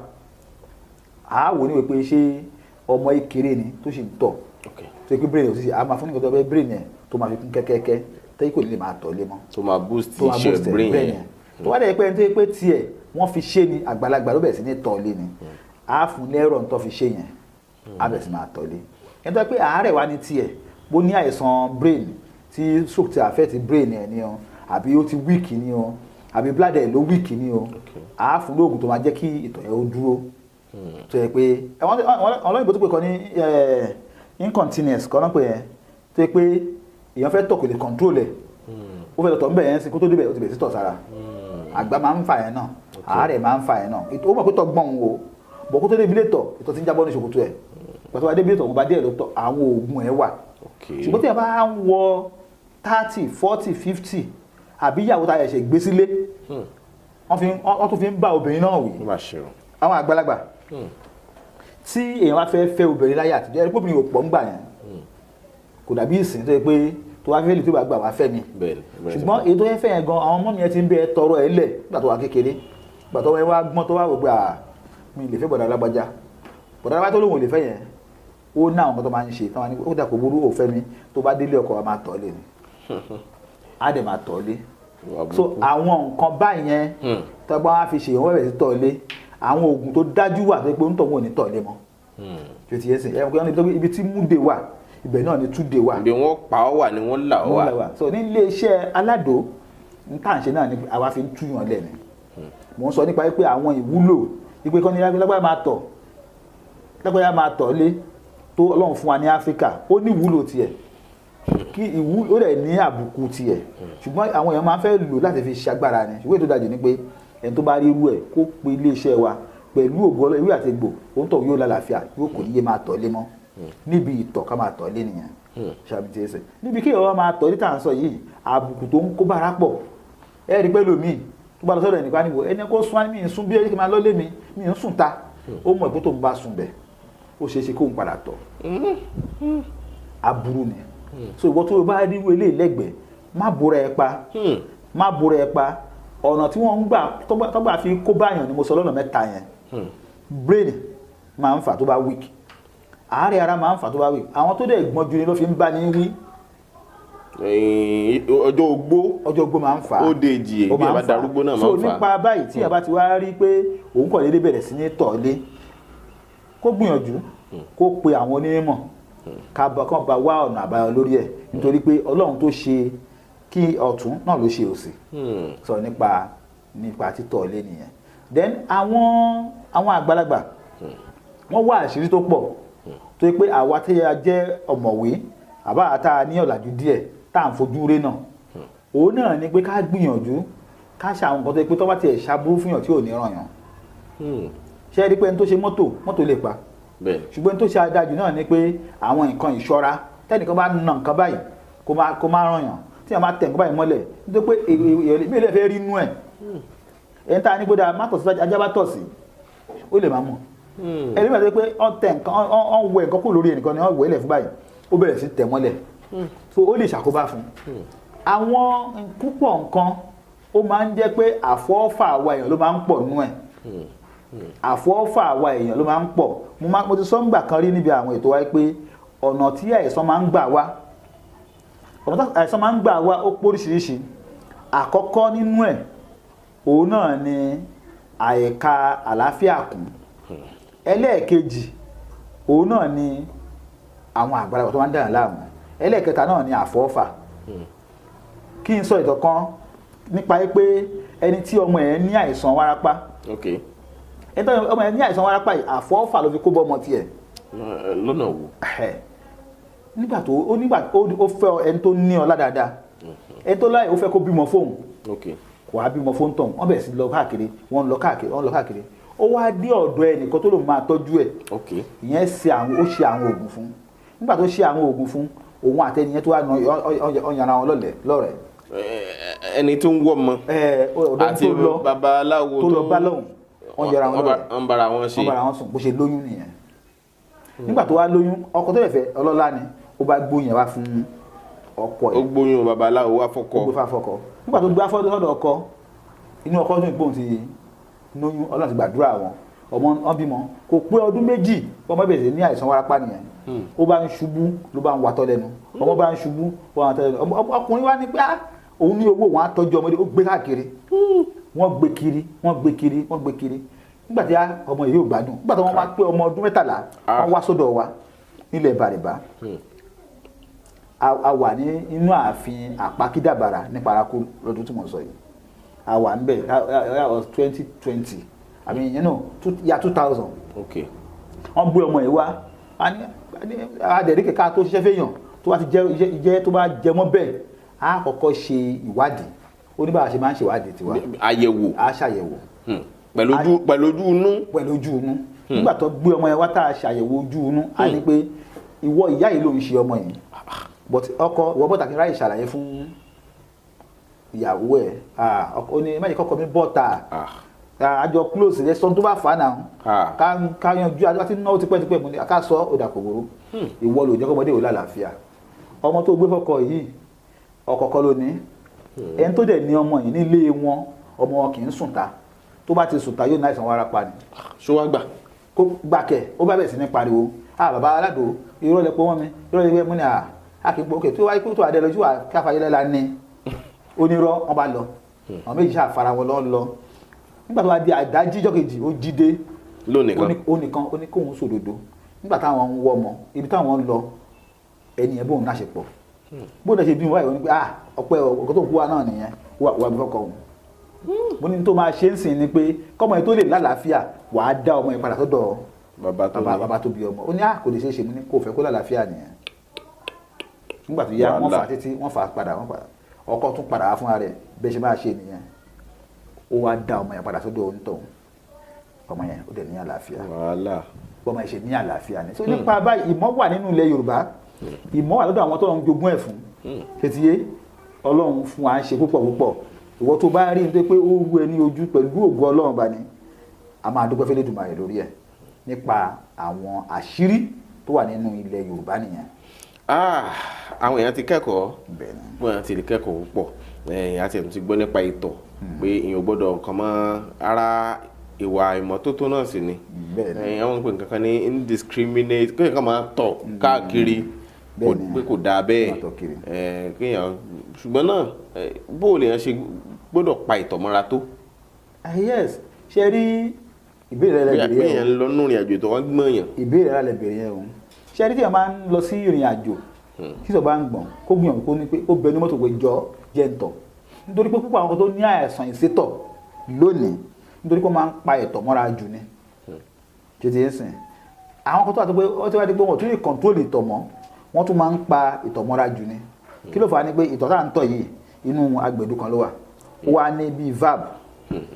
àá wò ní wípé ṣé ọmọ ìkéré ni tó sì ń tọ̀, tó yẹ pé brain ò sì a máa fún nǹkan tó bẹ́ brain yẹn tó máa fi kún kẹ́kẹ́kẹ́ tẹ́yí kò ní lè máa tọ̀ lé mọ́,
tó máa boost iṣẹ́ brain yẹn.
Tó wá dẹ̀ pé ẹni tó yẹ pé tiẹ̀ wọ́n fi ṣe ni, àgbàlagbà ló bẹ̀rẹ̀ sí ní tọ̀ lé ni, á fún lẹ́rọ̀ tó fi ṣe yẹn, á bẹ̀rẹ̀ sí máa tọ̀ lé. Ẹni tó yẹ pé àárẹ̀ wá ní tiẹ̀, bó ní àìsàn brain tí stroke ti affect brain ẹ̀ ni o, àbí ó ti weak ni o, àbí bladder ẹ̀ ló weak ni o, á fún lóògùn tó máa jẹ́ kí ìtọ̀ yẹn ó dúró. Tó yẹ pé àwọn olóyìnbó tó pè kọ́ ní incontinence kọ́ náà pé yẹn, tó yẹ pé èèyàn fẹ́ tọ̀ kò lè control ẹ̀, ó fẹ́ tọ̀ ń bẹ̀ yẹn sí, kó tó débẹ̀ ó ti bẹ̀rẹ̀ sí tọ̀ sára. Àgbà máa ń fà yẹn náà, àárẹ̀ máa ń fà yẹn náà. Ó mọ̀ pé tọ̀ gbọ̀n o, bọ̀ kó tó débi lè tọ̀, ìtọ̀ ti ń jábọ́ ní ṣòkòtò ẹ̀. Pàtó wá débi lè tọ̀, wọn bá díẹ̀ ló tọ̀, àwọn oògùn ẹ̀ wà. Ṣùgbọ́n tí a bá ń wọ 30, 40, 50, àbí ìyàwó tá a ṣẹ̀ṣẹ̀ gbé sílé, wọ́n tún fi ń bá obìnrin náà wí. Àwọn àgbàlagbà, tí èèyàn bá fẹ́ fẹ́ obìnrin láyé àtijọ́, ẹni pé obìnrin ò pọ̀ ń gbà yẹn, kò dàbí ìsìn tó yẹ pé tó wá fẹ́ lè tó bá gbà wá fẹ́ mi. Ṣùgbọ́n èyí tó yẹ fẹ́ yẹn gan, àwọn ọmọ mi yẹn ti ń bẹ tọrọ ẹ lẹ̀ nígbà tó wà kékeré. Nígbà tó wá gbọ́n, tó wá wò pé à mi lè fẹ́ bọ̀dà alágbájá, bọ̀dà alágbájá tó lóun ò lè fẹ́ yẹn, ó ní àwọn kan tó máa ń ṣe tó máa ní ó dà kó burú, ò fẹ́ mi, tó bá délé ọkọ wa máa tọ̀ lé ni, á dẹ̀ máa tọ̀ lé. So àwọn nǹkan báyẹn tó bá wá fi ṣe ìwọ́n bẹ̀rẹ̀ sí tọ̀ lé, àwọn oògùn tó dájú wà tó pé ń tọ̀ wọn ò ní tọ̀ lé mọ́. Tó ti yẹ sìn ẹ, ibi tí múde wà, ibẹ̀ náà ni túde wà.
Ibi wọ́n pa ọ́ wà ni wọ́n là ọ́ wà.
So ní ilé iṣẹ́ Aládò, n tá à ń ṣe náà ni àwa fi ń túyàn lẹ̀ ni. Mò ń sọ nípa pé àwọn ìwúlò ìpè kan ní lágbájá máa tọ̀, lágbájá máa tọ̀ lé tó Ọlọ́run fún wa ní Áfíríkà, ó ní ìwúlò tiẹ̀, kí ìwúlò ó dẹ̀ ní àbùkù tiẹ̀. Ṣùgbọ́n àwọn èèyàn máa ń fẹ́ lò láti fi ṣagbára ni. Ṣùgbọ́n ètò ìdájọ́ ni pé ẹni tó bá rí irú ẹ̀ kó pe ilé iṣẹ́ wa, pẹ̀lú ògo Ọlọ́run, ewé àti egbò, òun tọ̀ yóò lálàáfíà, yóò kò ní yé máa tọ̀ lé mọ́. Níbi ìtọ̀ ká máa tọ̀ lé nìyẹn ṣàbí ti ẹsẹ̀. Níbi kí ìwọ máa tọ̀ ní tà ń sọ yìí, àbùkù tó ń kó bára pọ̀. Ẹ rí pẹ́lú mi tó bá lọ sọ́dọ̀ ẹnìkan níbo ẹni kó sún mi ń sún bí ẹni kí máa lọ́lé mi mi ń sùn ta, ó mọ̀ pé tó ń bá sùn bẹ̀ ó ṣeé ṣe kó ń padà tọ̀. Aburú ni. So ìwọ tó o bá rí irú eléyìí lẹ́gbẹ̀ẹ́, má bora ẹ pa, má bora ẹ pa. Ọ̀nà tí wọ́n ń gbà tọ́gbà fi kó báyàn ni mo sọ lọ́nà mẹ́ta yẹn. Brain máa ń fà tó bá weak, àárẹ̀ ara máa ń fà tó bá weak, àwọn tó dẹ̀ gbọ́n ju ni ló fi ń bá ní wí.
Ọjọ́ ogbó,
ọjọ́ ogbó máa ń fà,
ó de èjì bí ẹ bá darúgbó náà máa ń fà.
So nípa báyìí tí ẹ bá ti wá rí pé òun kàn déédéé bẹ̀rẹ̀ sí ní tọ̀ lé, Kó gbìyànjú kó pe àwọn onímọ̀ kán bá wá ọ̀nà àbáyọ lórí ẹ̀, nítorí pé Ọlọ́run tó ṣe kí ọ̀tún náà ló ṣe òsì. Sọ nípa títọ̀ ilé nìyẹn. Then àwọn àgbàlagbà wọ́n wá àṣírí tó pọ̀ tó yẹ pé àwa tí a jẹ́ ọ̀mọ̀wé àbá tá a ní ọ̀làjú díẹ̀ tá à ń fojú ré náà, òun náà ni pé ká gbìyànjú ká ṣe àwọn nǹkan tó yẹ pé tó bá tiẹ̀ ṣàbúrú fún yàn tí ò ní ràn yàn. Ṣé ẹ rí pé ẹni tó ṣe mọ́tò lè pa, ṣùgbọ́n ẹni tó ṣe adájú náà ni pé àwọn nǹkan ìṣọ́ra tẹ́nìkan bá na nǹkan báyìí kó má ràn yàn, tí yàn bá tẹ̀ nǹkan báyìí mọ́lẹ̀, nítorí pé èèyàn lè fẹ́ rí inú ẹ̀. Ẹni tá a ní gbọ́dọ̀ má tọ̀ sí, ajá bá tọ̀ sí ó lè má mọ̀. Ẹni bá ti pé ọ̀n tẹ̀ nǹkan, ọ̀n wẹ nǹkan kúrò lórí ẹnìkan ni ọ̀n wẹ̀ lẹ̀ fún báyìí, ó bẹ̀rẹ̀ sí tẹ̀ mọ́lẹ̀, so ó lè ṣàkóbá fún àwọn púpọ̀ nǹkan. Ó máa ń jẹ́ pé àfọ́fà àwa èèyàn ló máa ń pọ̀ nú ẹ̀, àfọ́fà àwa èèyàn ló máa ń pọ̀. Mo ti sọ ńgbà kan rí níbi àwọn ètò wa pé ọ̀nà tí àìsàn máa ń gbà wá, ọ̀nà tí àìsàn máa ń gbà wá ó póríṣiríṣi. Àkọ́kọ́ nínú ẹ̀ òun náà ni àìka àlàáfíà kún. Ẹlẹ́ẹ̀kejì òun náà ni àwọn àgbàlagbà tó máa ń dàyàn láàmú. Ẹlẹ́ẹ̀kẹta náà ni àfọ́fà. Kí n sọ ìtàn kan nípa pé ẹni tí ọmọ ẹ̀ ní àìsàn wárápá, ẹni tí ọmọ ẹ̀ ní àìsàn wárápá yìí, àfọ́fà ló fi kó bọ́ ọmọ tiẹ̀.
Lọ́nà wo?
Nígbà tó ó fẹ́ ẹni tó ní ọlá dáadáa, ẹni tó láyè ó fẹ́ kó bímọ fóun, kò á bímọ fóun tán, wọ́n bẹ̀rẹ̀ sí lọ káàkiri, wọ́n lọ káàkiri, wọ́n lọ káàkiri. Ó wá dé ọ̀dọ̀ ẹnìkan tó lòun máa tọ́jú ẹ̀. Ìyẹn ṣe àwọn, ó ṣe àwọn oògùn fún. Nígbà tó ṣe àwọn oògùn fún, òun àtẹnìyẹn tó wá na ọyàn ara wọn lọ́rẹ̀ẹ́.
Ẹni tó ń wọ́ ọmọ àti babaláwo
tó lọ bá lọ́hùn, wọ́n yọra wọn lọ́rẹ̀ẹ́,
wọ́n bára wọn ṣe,
wọ́n bára wọn sùn. Bó ṣe lóyún nìyẹn. Nígbà tó wá lóyún, ọkọ tó fẹ́ ọlọ́lá ni, ó bá gbóyún wá fún ọkọ ẹ̀.
Ó gbóyún babaláwo wá fọ́kọ.
Ó gbé fọ́kọ. Nígbà tó gbé sọ́dọ̀ ọkọ, inú ọkọ tó ń gbóhùn ti lóyún, Ọlọ́run ti gbàdúrà wọn, ọmọ wọn bímọ. Kò pé ọdún méjì ọmọ bẹ̀rẹ̀ sí ní àìsàn wárápá nìyẹn. Ó bá ń ṣubú ló bá ń watọ́ lẹ́nu, ọmọ bá ń ṣubú ó bá ń watọ́ lẹ́nu. Ọkùnrin wá ní pé òun ní owó, òun á tọ́jú ọmọdé, ó gbé káàkiri, wọ́n gbé kiri, wọ́n gbé kiri, wọ́n gbé kiri. Nígbà tí ọmọ yìí ò gbádùn, nígbà tí wọ́n máa pé ọmọ ọdún 13, wọ́n wá sọ́dọ̀ wa nílẹ̀ Bàrìbá. A wà ní inú ààfin Àpákídàbàrà ní Paraku lọ́dún tí mo sọ yìí. A wà níbẹ̀, that was 2020, I mean, you know, year 2000. Wọ́n gbé ọmọ yìí wá, adẹ̀rí kẹ̀kẹ́ tó ṣiṣẹ́ fẹ́yàn tó bá ti jẹ́ tó bá jẹ mọ́ bẹ́ẹ̀, a kọ́kọ́ ṣe ìwádìí. Ó ní bá a ṣe máa ń ṣe ìwádìí tiwa.
Àyẹ̀wò.
A ṣàyẹ̀wò.
Pẹ̀lú ojú inú.
Pẹ̀lú ojú inú. Nígbà tó gbé ọmọ yẹn wá tá a ṣàyẹ̀wò ojú inú, a ní pé ìwọ ìyá yìí ló ń ṣe ọmọ yìí, but ọkọ ìwọ bọ́tà kí n ráyè ṣàlàyé fún ìyàwó ẹ̀. Ó ní má jẹ́ kọ́kọ́ mi bọ́tà, àjọ close rẹ sọ tó bá fà á náà ká yanjú àti náwó tipẹ́tipẹ́. Mo ní ká sọ ọ̀dà kòkòrò, ìwọ ló jẹ́ kọ́mọdé ò lálàáfíà. Ọmọ tó gbé fọ́kọ yìí ọkọ kọ́ ló ní. Ẹni tó dẹ̀ ní ọmọ yìí nílé wọn, ọmọ wọn kì í sùn ta, tó bá ti sùn ta yóò ní àìsàn wárápá ni.
Ṣó wá gbà?
Kó gbà kẹ̀, ó bá bẹ̀rẹ̀ sí ní pariwo, ah bàbá aládò, irọ́ lẹ pé wọ́n mi, irọ́ lẹ pé mú ni à kì í pọ̀ òkè tó wáyé tó adé lójú wa káfáyé lẹ́la ní onírọ́. Wọn bá lọ, àwọn méjì ṣàfara wọn lọ́ lọ. Nígbà tó wá di àdájí ìjọ́ kejì, ó jí dé ó nìkan, ó ní kóun sòdodo. Nígbà táwọn ń wọ́ ọmọ ibi táwọn ń lọ, ẹni yẹn bóun náà ṣe pọ̀, bóun náà ṣe bí wọn báyìí, ó ní pé ah ọpẹ́ ọkọ tó ń kú wa náà nìyẹn, wà bí fọkọ òun. Mo ní tó máa ṣe ń sìn ni pé kọ́mọ yẹn tó lè lálàáfíà, wàá dá ọmọ yẹn padà sọ́dọ̀ bàbá tó bí ọmọ. Ó ní à kò lè ṣeé ṣe. Mo ní kò fẹ́ kó lálàáfíà nìyẹn. Nígbà tó yá, wọ́n fà títí, wọ́n fà padà, wọ́n padà, ọkọ tún padà wá fúnra rẹ̀. Bẹ́ẹ̀ ṣe máa ṣe nìyẹn. Ó wá dá ọmọ yẹn padà sọ́dọ̀ onítọ̀hún, ọmọ yẹn ó dẹ̀ ní àlàáfíà. Ọmọ yẹn ṣe ní àlàáfíà ni. So nípa báyìí, ìmọ̀ wà nínú ilẹ̀ Yorùbá, ìmọ̀ wà lọ́dọ̀ àwọn tó ń jogún ẹ̀ fún ṣètìyé. Ọlọ́run fún wa ń ṣe púpọ̀ púpọ̀. Ìwọ tó bá rí ní pé ó wú ẹ ní ojú pẹ̀lú ògo Ọlọ́run bá ní, a máa dúpẹ́ f'Elédùmarè lórí ẹ̀ nípa àwọn àṣírí tó wà nínú ilẹ̀ Yorùbá nìyẹn.
Àwọn èèyàn ti kẹ́kọ̀ọ́, wọ́n ti kẹ́kọ̀ọ́ púpọ̀. Àti ẹ̀tún ti gbọ́ nípa ìtọ̀ pé èèyàn gbọ́dọ̀ nǹkan mọ́ ara, ìwà ìmọ́tótó náà sì ni. Àwọn pè nǹkan kan ní indiscriminate, kéèyàn kan máa tọ̀ káàkiri pé kò dáa bẹ́ẹ̀ kéèyàn. Ṣùgbọ́n náà bó lèèyàn ṣe gbọ́dọ̀ pa ìtọ̀ mọ́ra tó.
Yes, ṣe rí Ìbéèrè rẹ
bí
lè bèrè
èèyàn
yẹn
ń lọ nínú ìrìn àjò tó wọ́n gbọ̀n yàn.
o, ìbéèrè rẹ lè bèrè yẹn o. Ṣé ẹni tí èèyàn máa ń lọ sí ìrìn àjò tí ìtọ̀ bá ń gbọ̀n, kó gbìyànjú kó ní pé ó bẹ ní mọ́tò pé jọ jẹ́ ń tọ̀, nítorí pé púpọ̀ àwọn kan tó ní àìsàn ìsétọ̀ lónìí, nítorí pé wọ́n máa ń pa ìtọ̀ mọ́ra jù ni. Tètè ń sìn àwọn kan tó wà tó pé ó ti wá di pé wọn ò tún lè kọ̀ǹtólì ìtọ̀ mọ́, wọ́n tún máa ń pa ìtọ̀ mọ́ra jù ni. Kí ló fà á? Ni pé ìtọ̀ tá à ń tọ̀ yìí, inú agbẹ̀dú kan ló wà, ó wà ní bíi valve.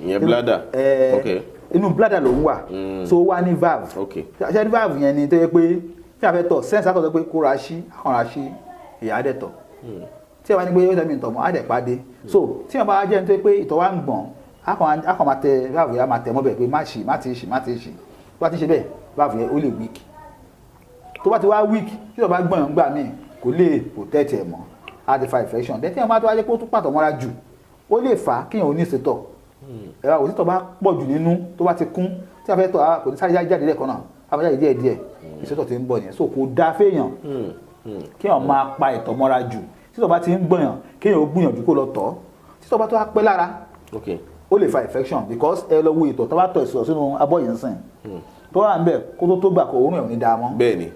Ìyẹn bladder.
Inú bladder ló ń wà, so ó wà ní valve. Ṣé ní valve yẹn ni tó yẹ pé tí a fẹ́ tọ̀, sense àkọ́tọ̀ pé kó ra sí, àkànra sí, ìyá á dẹ̀ tọ̀. Tí a bá ní pé ó tẹ̀ mí tọ̀ mọ́, á dẹ̀ pàdé. So tí a bá jẹ́ ní tó yẹ pé ìtọ̀ wa ń gbọ̀n, á kàn máa tẹ valve yẹn, á máa tẹ̀ mọ́bẹ̀ pé má ṣì, má ti ṣì, má ti ṣì. Tó bá ti ṣe bẹ́ẹ̀, valve yẹn ó lè weak. Tó bá ti wá weak, tí ìtọ̀ bá gbọ̀n yàn gbà míì, kò lè protect ẹ̀ mọ́, á ti fa infection. Then tí a bá tó wá jẹ́ pé ó tún pàtó mọ́ra jù, ó lè fà á kéèyàn ò ní ìsétọ̀. Ẹ̀rọ òtítọ́ bá pọ̀ jù nínú, tó bá ti kún, tí a fẹ́ tọ̀, kò ní sáré jáde lẹ́ẹ̀kan náà, a máa jáde díẹ̀ díẹ̀. Ìsétọ̀ ti ń bọ̀ nìyẹn. So kò dáa féèyàn kéèyàn máa pa ìtọ̀ mọ́ra jù. Títọ̀ bá ti ń gbọ̀yàn, kéèyàn ó gbìyànjú kó lọ tọ̀. Títọ̀ bá tó wá pẹ́ lára, ó lè fa infection, because ẹ lọ wo ìtọ̀ tó bá tọ̀ ìsọ̀ sínú abọ́ yìí ń sìn, tó wà ń bẹ̀ kó tó gbà kó òórùn ẹ̀ ò ní dáa mọ́.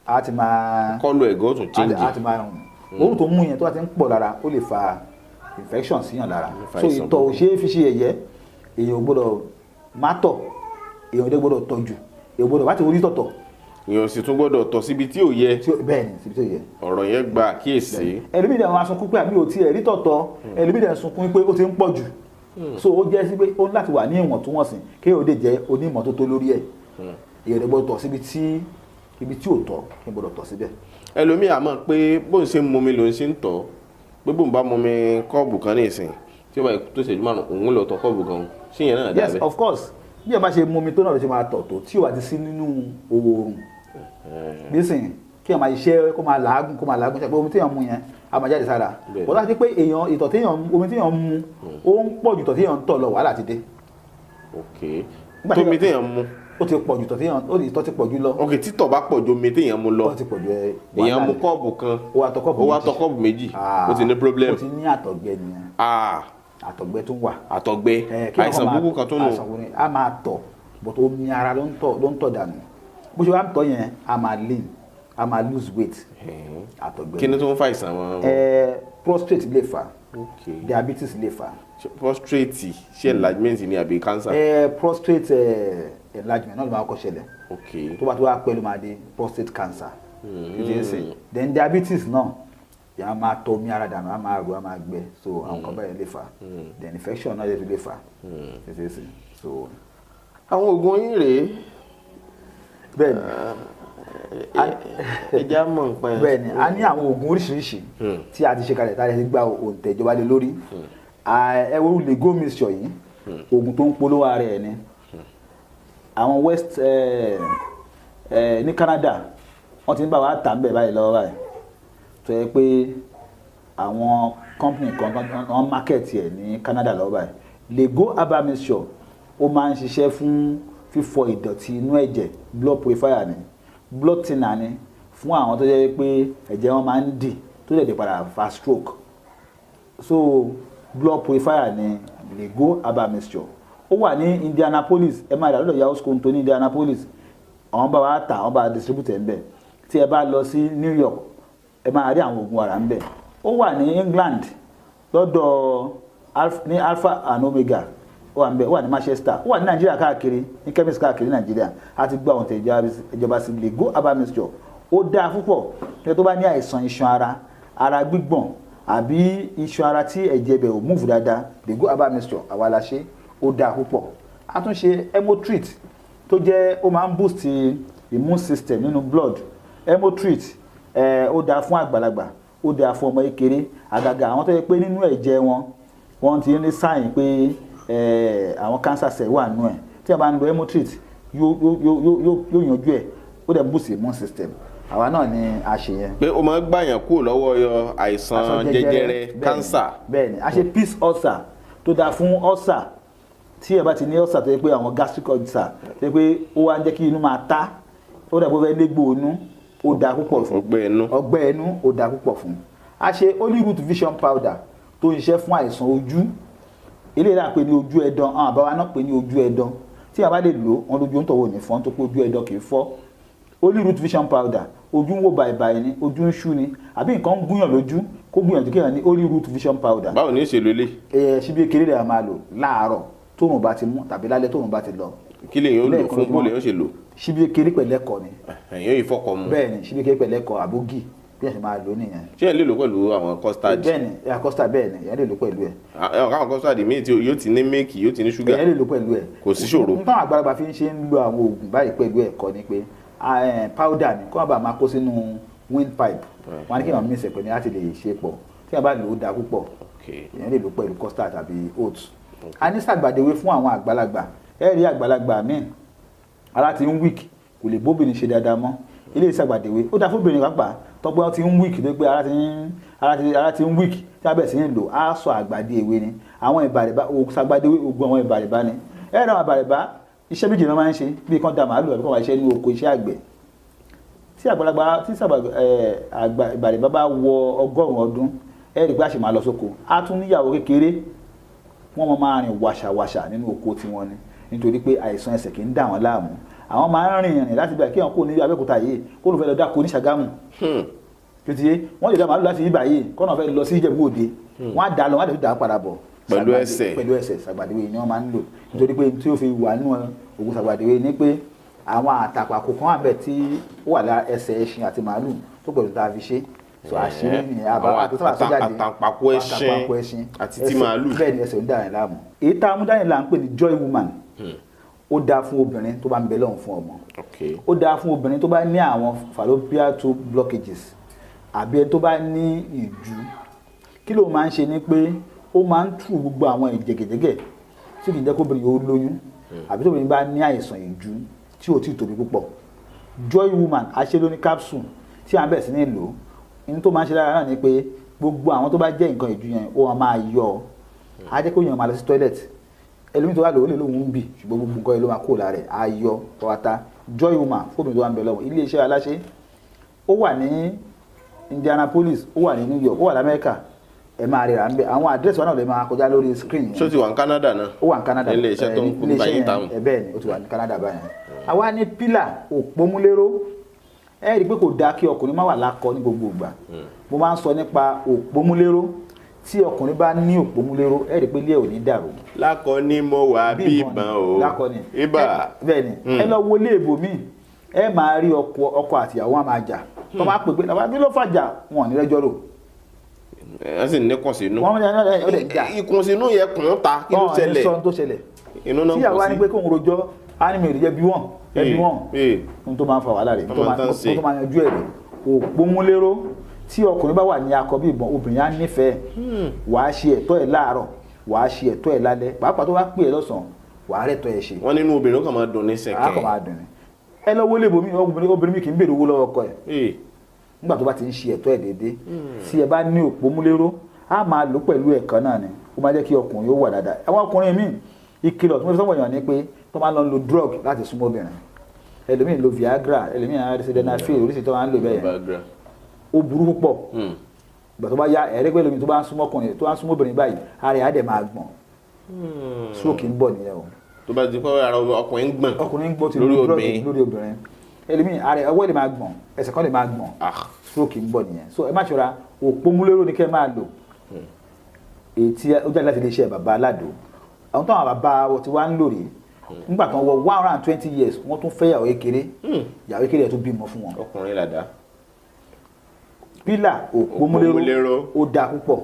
A ti máa
kọ́lù ẹ̀gọ́ tún change.
A ti máa rùn. Òórùn tó mú yẹn, tó bá ti ń pọ̀ lára, ó lè fa infection síyàn lára.
Fa
So
àìsàn
ìtọ̀ ò ṣeé fi ṣe yẹ̀yẹ́. Èèyàn ò gbọ́dọ̀ má tọ̀, èèyàn ò dẹ̀ gbọ́dọ̀ tọ̀ jù, èèyàn ò gbọ́dọ̀ bá ti orí tọ̀tọ̀.
Èèyàn sì tún gbọ́dọ̀ tọ̀ síbi tí ò yẹ.
Bẹ́ẹ̀ ni, síbi tí ò yẹ.
Ọ̀rọ̀ yẹn gba àkíyèsí.
Ẹlòmíì dẹ̀ máa sunkún pé àmì ò tiẹ̀ rí tọ̀tọ̀, ẹlòmíì dẹ̀ sunkún pé ó ti ń pọ̀ jù. So ó jẹ́ sí pé ó ní láti wà ní ìwọ̀ntúnwọ̀nsì, kéèyàn ó lè jẹ́ onímọ́tótó lórí ẹ̀. Èèyàn ò dẹ̀ gbọ́dọ̀ tọ̀ síbi tí ibi tí ò tọ́, kí n gbọ́dọ̀ tọ̀ síbẹ̀.
Ẹlòmíì àmọ́ pé bóun ṣe ń mumi lòun ṣe ń tọ̀, pé bóun bá mumi kọ́ọ̀bù kan ní ìsìn, tí ó bá tó ìṣẹ́jú 5, òun lọ tọ̀ kọ́ọ̀bù kan, sí ìyẹn náà
Yes,
dábẹ́?
of course. Bí ẹ bá ṣe mumi tó náà ló ṣe máa tọ̀ tó, tí ò bá ti sí nínú oòrùn nísìnyí, kí ẹ máa ṣiṣẹ́, kó máa làágùn, kó máa làágùn, ṣe pé omi téèyàn mu yẹn á máa jáde sára. Bó láti pé èèyàn, ìtọ̀ téèyàn, omi téèyàn mu ó ń pọ̀ ju ìtọ̀ téèyàn ń tọ̀ lọ, wàhálà ti dé. Nígbà tí
Tómi téèyàn mu
ó ti pọ̀ ju ìtọ̀ téèyàn ó ìtọ̀ ti pọ̀ jù lọ.
Ok, títọ̀ bá pọ̀ ju omi téèyàn mu lọ,
Ó ti pọ̀ ju ẹ,
èèyàn
wàhálà
mu
ni.
kọ́ọ̀bù kan,
Ó wá tọ̀ kọ́ọ̀bù
ó wá
méjì.
tọ̀ kọ́ọ̀bù méjì, ó ti ní problem.
Ó ti ní àtọ̀gbẹ nìyẹn. Àtọ̀gbẹ tó wà.
Àtọ̀gbẹ.
Kí
Àìsàn
ọkàn
burúkú kan tó nù.
Àìsàn burúkú, a máa tọ̀, but omi ara ló ń tọ̀, ló ń tọ̀ dànù. Bó ṣe wá ń tọ̀ yẹn, a máa lean, a máa lose weight. Àtọ̀gbẹ.
Kí ni tó ń fa àìsàn wọn?
Prostate lè fà, diabetes lè fà.
Prostate, ṣé enlargement ni àbí cancer?
Prostate enlargement náà ló máa kọ́ ṣẹlẹ̀. Tó bá tó wá pẹ́, ló máa di prostate cancer. Kí ti ń sìn. Then diabetes náà, yàrá máa tọ̀ omi ara dànù, á máa rò, á máa gbẹ. So àwọn kan báyìí lè fà. Then infection náà lè fà. Kí ti ń sìn. So
Àwọn oògùn yín rèé.
Bẹ́ẹ̀ni.
Ẹja mọ̀ nípa ẹ̀.
Bẹ́ẹ̀ni, a ní àwọn oògùn oríṣiríṣi tí a ti ṣe kalẹ̀, tá a ti gba òǹtẹ̀ ìjọba lé lórí. Ẹ wo Lego mixture yìí, oògùn tó ń polówó ara ẹ̀ ni. Àwọn West ní Canada, wọ́n ti ń bá wa tà ń bẹ̀ báyìí lọ́wọ́ báyìí, tó yẹ pé àwọn company kan wọ́n market ẹ̀ ní Canada lọ́wọ́ báyìí. Lego herbal mixture, ó máa ń ṣiṣẹ́ fún fífọ ìdọ̀tí inú ẹ̀jẹ̀, blood purifier ni, blood thinner ni, fún àwọn tó jẹ́ pé ẹ̀jẹ̀ wọn máa ń dì, tó lè dé padà fa stroke. So blood purifier ni Lego herbal mixture. Ó wà ní Indianapolis, ẹ máa dà lọ́dọ̀ Yahoo School tó ní Indianapolis, àwọn bá wa tà, àwọn bá distribute ẹ̀ ń bẹ̀. Tí ẹ bá lọ sí New York, ẹ máa rí àwọn oògùn ara ń bẹ̀. Ó wà ní England lọ́dọ̀ ní Alpha and Omega, ó wà ń bẹ̀. Ó wà ní Manchester, ó wà ní Nàìjíríà káàkiri, ní chemist káàkiri Nàìjíríà. A ti gbọ́ àwọn tẹ̀ ìjọba sí Lego herbal mixture. Ó dáa púpọ̀ ní tó bá ní àìsàn iṣan ara, ara gbígbọ̀n, àbí iṣan ara tí ẹ̀jẹ̀ bẹ̀ ò move dáadáa. Lego herbal mixture, àwa la ṣe, ó dáa púpọ̀. A tún ṣe Hemotrit, tó jẹ́ ó máa ń boost immune system nínú blood. Hemotrit ẹ̀, ó dáa fún àgbàlagbà, ó dáa fún ọmọ kékeré, àgàgà àwọn tó yẹ pé nínú ẹ̀jẹ̀ wọn, wọ́n ti ní sign pé àwọn cancer cell wà nínú ẹ̀. Tí a bá ń lo Hemotrit, yóò yanjú ẹ̀. Ó dẹ̀ boost immune system. Àwa náà ni a ṣe yẹn.
Pé ó máa ń gbàyàn kúrò lọ́wọ́ yọ àìsàn jẹjẹrẹ, cancer.
Bẹ́ẹ̀ni, a ṣe peace ulcer, tó dáa fún ulcer. Tí ẹ bá ti ní ulcer, tó yẹ pé àwọn gastric ulcer, tó yẹ pé ó wá ń jẹ́ kí inú máa ta, ó dà bó fẹ́ légbò inú, ó dáa púpọ̀ fún.
Ọgbẹ́ inú.
Ọgbẹ́ inú, ó dáa púpọ̀ fún. A ṣe holy root vision powder, tó ń ṣiṣẹ́ fún àìsàn ojú. Eléyìí náà pè ní ojú ẹ̀dán, àwọn àbáwá náà pè ní ojú ẹ̀dán. Tí Tí a bá lè lò wọn lójú ń tọ̀wọ̀ ní fọ́n tó pé ojú ẹ̀dọ̀ kì í fọ́. Holy Root Vision Powder, ojú ń wò bàìbàì ni, ojú ń ṣú ni, àbí nǹkan ń gúnyàn lójú, kó gbìyànjú kéèyàn ní Holy Root Vision Powder.
Báwo ni ó ṣe lò lè?
Ẹ ṣíbí kéré rẹ̀ a máa lò láàárọ̀ tóòrùn bá ti mú tàbí lálẹ́ tóòrùn bá ti lọ.
Kí lè yóò lò fún bó lè yóò ṣe lò?
Ṣíbí kéré pẹ̀lẹ́kọ̀ ni.
Ẹ̀yìn yóò fọkọ̀ mu.
Bẹ́ẹ̀ni, ṣíbí kéré pẹ̀lẹ́kọ̀ àbógì bí ẹ̀ ṣe máa lò nìyẹn.
Ṣé ẹ lè lò pẹ̀lú àwọn custard?
Bẹ́ẹ̀ni, ẹ custard bẹ́ẹ̀ni, ẹ lè lò pẹ̀lú ẹ̀.
Àwọn custard míì tí yóò ti ní mílìkì, yóò ti ní ṣúgà.
Ẹ lè lò pẹ̀lú ẹ̀.
Kò sí ṣòro.
N táwọn àgbàlagbà fi ń ṣe ń lo àwọn oògùn báyìí pẹ̀lú ẹ̀kọ́ ni pé powder ni kó má bàa máa kó sínú windpipe. Wọn á ní kí èèyàn mix ẹ̀ pẹ̀lú láti lè ṣe pọ̀. Tí a bá lò ó dáa púpọ̀. Èèyàn lè lò pẹ̀lú custard tàbí oats. A ní sàgbàdéwé fún àwọn àgbàlagbà. Ẹ rí àgbàlagbà míì ara ti ń weak, kò lè bóbìnrin ṣe dáadáa mọ́. Ilé ìsàgbàdéwé ó dáa fóbìnrin pàápàá tọpẹ́ ti ń weak tó pé ara ti ń weak tí a bẹ̀rẹ̀ sí ní lò á sọ àgbàdé ewé ni. Àwọn ìbàrìbá sàgbàdéwé ogun àwọn ìbàrìbá ni. Ẹ rí àwọn ìbàrìbá iṣẹ́ méjì ni wọ́n máa ń ṣe, bí kan da màálù àbí kan wá iṣẹ́ ní oko iṣẹ́ àgbẹ̀. Tí àgbàlagbà tí ìbàrìbá bá wọ 100 ọdún, ẹ rí pé a ṣì máa lọ sóko. Á tún níyàwó kékeré, wọ́n máa rìn wàṣàwàṣà nínú oko tiwọn ni, nítorí pé àìsàn ẹsẹ̀ kì í dà wọ́n láàmú. Àwọn máa ń rìn rìn láti bẹ̀rẹ̀ kí wọ́n kó ní Abẹ́òkúta yìí kó ló fẹ́ lọ dáko ní Ṣàgámù. Tó ti yé, wọ́n lè dá màálù láti ibà yìí kọ́nà fẹ́ lọ sí Ìjẹ̀bú Òde, wọ́n á dà lọ, wọ́n á dẹ̀ dà padà bọ̀.
Pẹ̀lú ẹsẹ̀.
Pẹ̀lú ẹsẹ̀ sàgbàdéwé ni wọ́n máa ń lò, nítorí pé tí ó fi wà nínú ògùn sàgbàdéwé ni pé àwọn àtàpàkò kan wà bẹ́ẹ̀ tí ó wà lára ẹsẹ̀ ẹṣin àti màálù tó pẹ̀lú tá a fi ṣe. So àṣírí ni
àtàpàkò ẹṣin àti ti màálù.
Bẹ́ẹ̀ ni ẹsẹ̀ ń dà yẹn láàmú. Èyí tá a mú dání là ń pè ní Joy Woman. Ó dáa fún obìnrin tó bá ń bẹ lọ́hùn fún ọmọ. Ó dáa fún obìnrin tó bá ní àwọn fallopian tube blockages àbí ẹni tó bá ní ìju. Kí ló máa ń ṣe ni pé ó máa ń tú gbogbo àwọn ìjẹgẹjẹgẹ tí kì í jẹ́ kóbìnrin yóò lóyún àbí tóbìnrin bá ní àìsàn ìju tí ò tí ì tóbi púpọ̀. Joy Woman aṣe ló ní capsule tí à ń bẹ̀rẹ̀ sí ní lò. Ní tó máa ń ṣe lára náà ni pé gbogbo àwọn tó bá jẹ́ nǹkan ìju yẹn ó máa yọ ọ́. Á jẹ́ kó yàn máa lọ sí toilet. Ẹlòmíì tó wà lówó lè lóun ń bì, ṣùgbọ́n gbogbo nǹkan yẹn ló máa kó lára rẹ̀, á yọ pátá. Joy Woman fóbìnrin tó wà ń bẹ lọ́wọ́. Ilé iṣẹ́ aláṣẹ ó wà ní Indianapolis, ó wà ní New York, ó wà lamẹ́ríkà. Ẹ máa ríra ń bẹ. Àwọn àdírẹ́sì wa náà lè máa kọjá lórí screen yẹn.
Ṣé ó ti wà ní Canada náà?
Ó wà ní Canada.
Ilé iṣẹ́ tó ń bá yín táwọn.
Ẹ bẹ́ẹ̀ ni, ó ti wà ní Canada báyẹn. Àwa ní pílà òpómúléró. Ẹ rí i pé kò dáa kí ọkùnrin má wà lákọ ní gbogbo ìgbà. Mo máa ń sọ nípa òpómúléró. Tí ọkùnrin bá ní òpómúléró, ẹ rí i pé ilé ò ní dàrú.
Lákọ ni mo wà bí ìbọn o.
Lákọ ni.
Ibà.
Bẹ́ẹ̀ ni. Ẹ lọ wo ilé ìbò míì, ẹ máa rí ọkọ àtìyàwó wọn máa jà. Tó máa pè pé làwọn bí ló fàjà, wọn ò ní rẹ́jọ́ rò.
Ẹ sì ní kùnsínú.
Wọ́n ní ẹ jà.
Ìkùnsínú yẹ kùn ta, kí ló ṣẹlẹ̀?
Wọ́n ní sọ tó ṣẹlẹ̀.
Inú náà kùn sí.
Tíyàwó á ní pé kóun rojọ́, á ní mi ò lè jẹ́ bí wọ́n, ẹ bí wọ́n. Ohun tó máa ń fa wàhálà rẹ̀, ohun tó máa yanjú ẹ̀ rẹ̀. Òpómúléró. Tí ọkùnrin bá wà ní akọ bí ìbọn, obìnrin á nífẹ̀ẹ́. Wàá ṣe ẹ̀tọ́ ẹ̀ láàárọ̀, wàá ṣe ẹ̀tọ́ ẹ̀ lálẹ́, pàápàá tó bá pè é lọ́sàn-án, wàá rẹ̀ tọ́ ẹ̀ ṣe.
Wọ́n nínú obìnrin ó kàn máa dùn ní sẹ̀kẹ̀.
Á kàn máa dùn ní. Ẹ lọ wọlé ibòmí, obìnrin mi kì í béèrè owó lọ́wọ́ ọkọ ẹ̀. Nígbà tó bá ti ń ṣe ẹ̀tọ́ ẹ̀ déédéé, tí ẹ bá ní òpómúléró, á máa lò pẹ̀lú ẹ̀kan náà ni. Ó máa jẹ́ kí ọkùnrin ó wà dáadáa. Àwọn ọkùnrin míì, ìkìlọ̀ tí mo fi sọ́wọ́ èèyàn ni pé tó máa lọ lo drug láti súnmọ́ obìnrin. Ẹlòmíì lo Viagra, ẹlòmíì sildenafil, oríṣi tó máa ń lò bẹ́ẹ̀. Ó burú púpọ̀. Ìgbà tó bá yá ẹ̀rẹ́ pẹ̀lú omi tó bá ń súnmọ́ ọkùnrin tó bá ń súnmọ́ obìnrin báyìí, ara ẹ̀ á dẹ̀ máa gbọ̀n. Stroke ń bọ̀ nìyẹn o.
Tó bá di pé ara ọkùnrin ń gbọ̀n.
Ọkùnrin ń gbọ̀n ti lo drug lórí obìnrin. Ẹlòmíì ara ọwọ́ lè máa gbọ̀n, ẹsẹ̀ kan lè máa gbọ̀n. Stroke ń bọ̀ nìyẹn. So ẹ má ṣọ́ra, òpómúléró ni kẹ́ máa lò. Èyí tí ó jáde láti iléeṣẹ́ bàbá Aládò. Àwọn táwọn bàbá ti wá ń lò rèé. Nígbà kan wọ 120 years, wọ́n tún fẹ́ ìyàwó kékeré. Ìyàwó kékeré ẹ̀ tún bímọ fún wọn.
Ọkùnrin làdá.
Pílà òpómúléró ó dáa púpọ̀.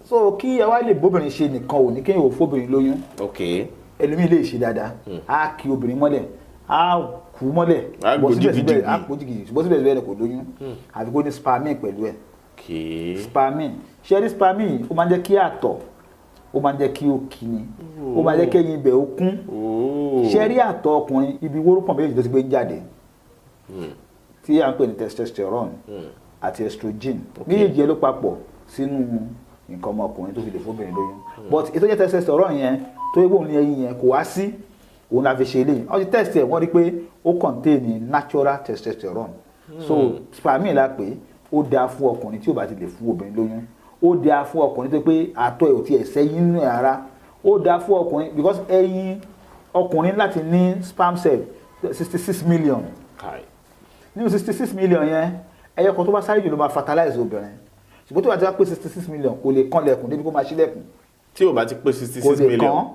So kí ẹ wá lè bóbìnrin ṣe nìkan ò ní kéèyàn ò fóbìnrin lóyún. Ẹlòmíì lè ṣe dáadáa, á kí obìnrin mọ́lẹ̀, á kú mọ́lẹ̀, bọ́ síbẹ̀síbẹ̀ á kó jìgìjì, bọ́ síbẹ̀síbẹ̀ kò lóyún. Àfi kó ní spermine pẹ̀lú ẹ̀. Spermine, ṣé rí spermine, ó máa ń jẹ́ kí àtọ̀, ó máa ń jẹ́ kí ó kíni, ó máa ń jẹ́ kí ẹyin ibẹ̀ ó kún. Ṣé rí àtọ̀ ọkùnrin, ibi wórópọ̀n méjèèjì tó ti gbé ń jáde, tí à ń pè ní testosterone àti estrogen, méjèèjì yẹn ló papọ̀ sínú nǹkan ọmọkùnrin tó fi lè fóbìnrin lóyún. But ètò jẹ́ testosterone yẹn tó yẹ kó ní ẹyin yẹn kò wá sí, òun la fi ṣe eléyìí. Wọ́n ti test ẹ̀, wọ́n rí pé ó contain natural testosterone. So spermine la pè, ó dáa fún ọkùnrin tí ò bá ti lè fún obìnrin lóyún. Ó dáa fún ọkùnrin tó pé àtọ̀ ẹ̀ ò tiẹ̀ sẹ́yìn nínú ara. Ó dáa fún ọkùnrin because ẹyin Ọkùnrin láti ní sperm cell 66 million. Nínú 66 million yẹn, ẹyọ kan tó bá sáré jù ló máa fertilize obìnrin. Ṣùgbọ́n tó bá ti wá pé 66 million, kò lè kanlẹ̀kùn débi kó máa ṣílẹ̀kùn.
Tí ò bá ti pé 66
Kò lè
million.
kàn.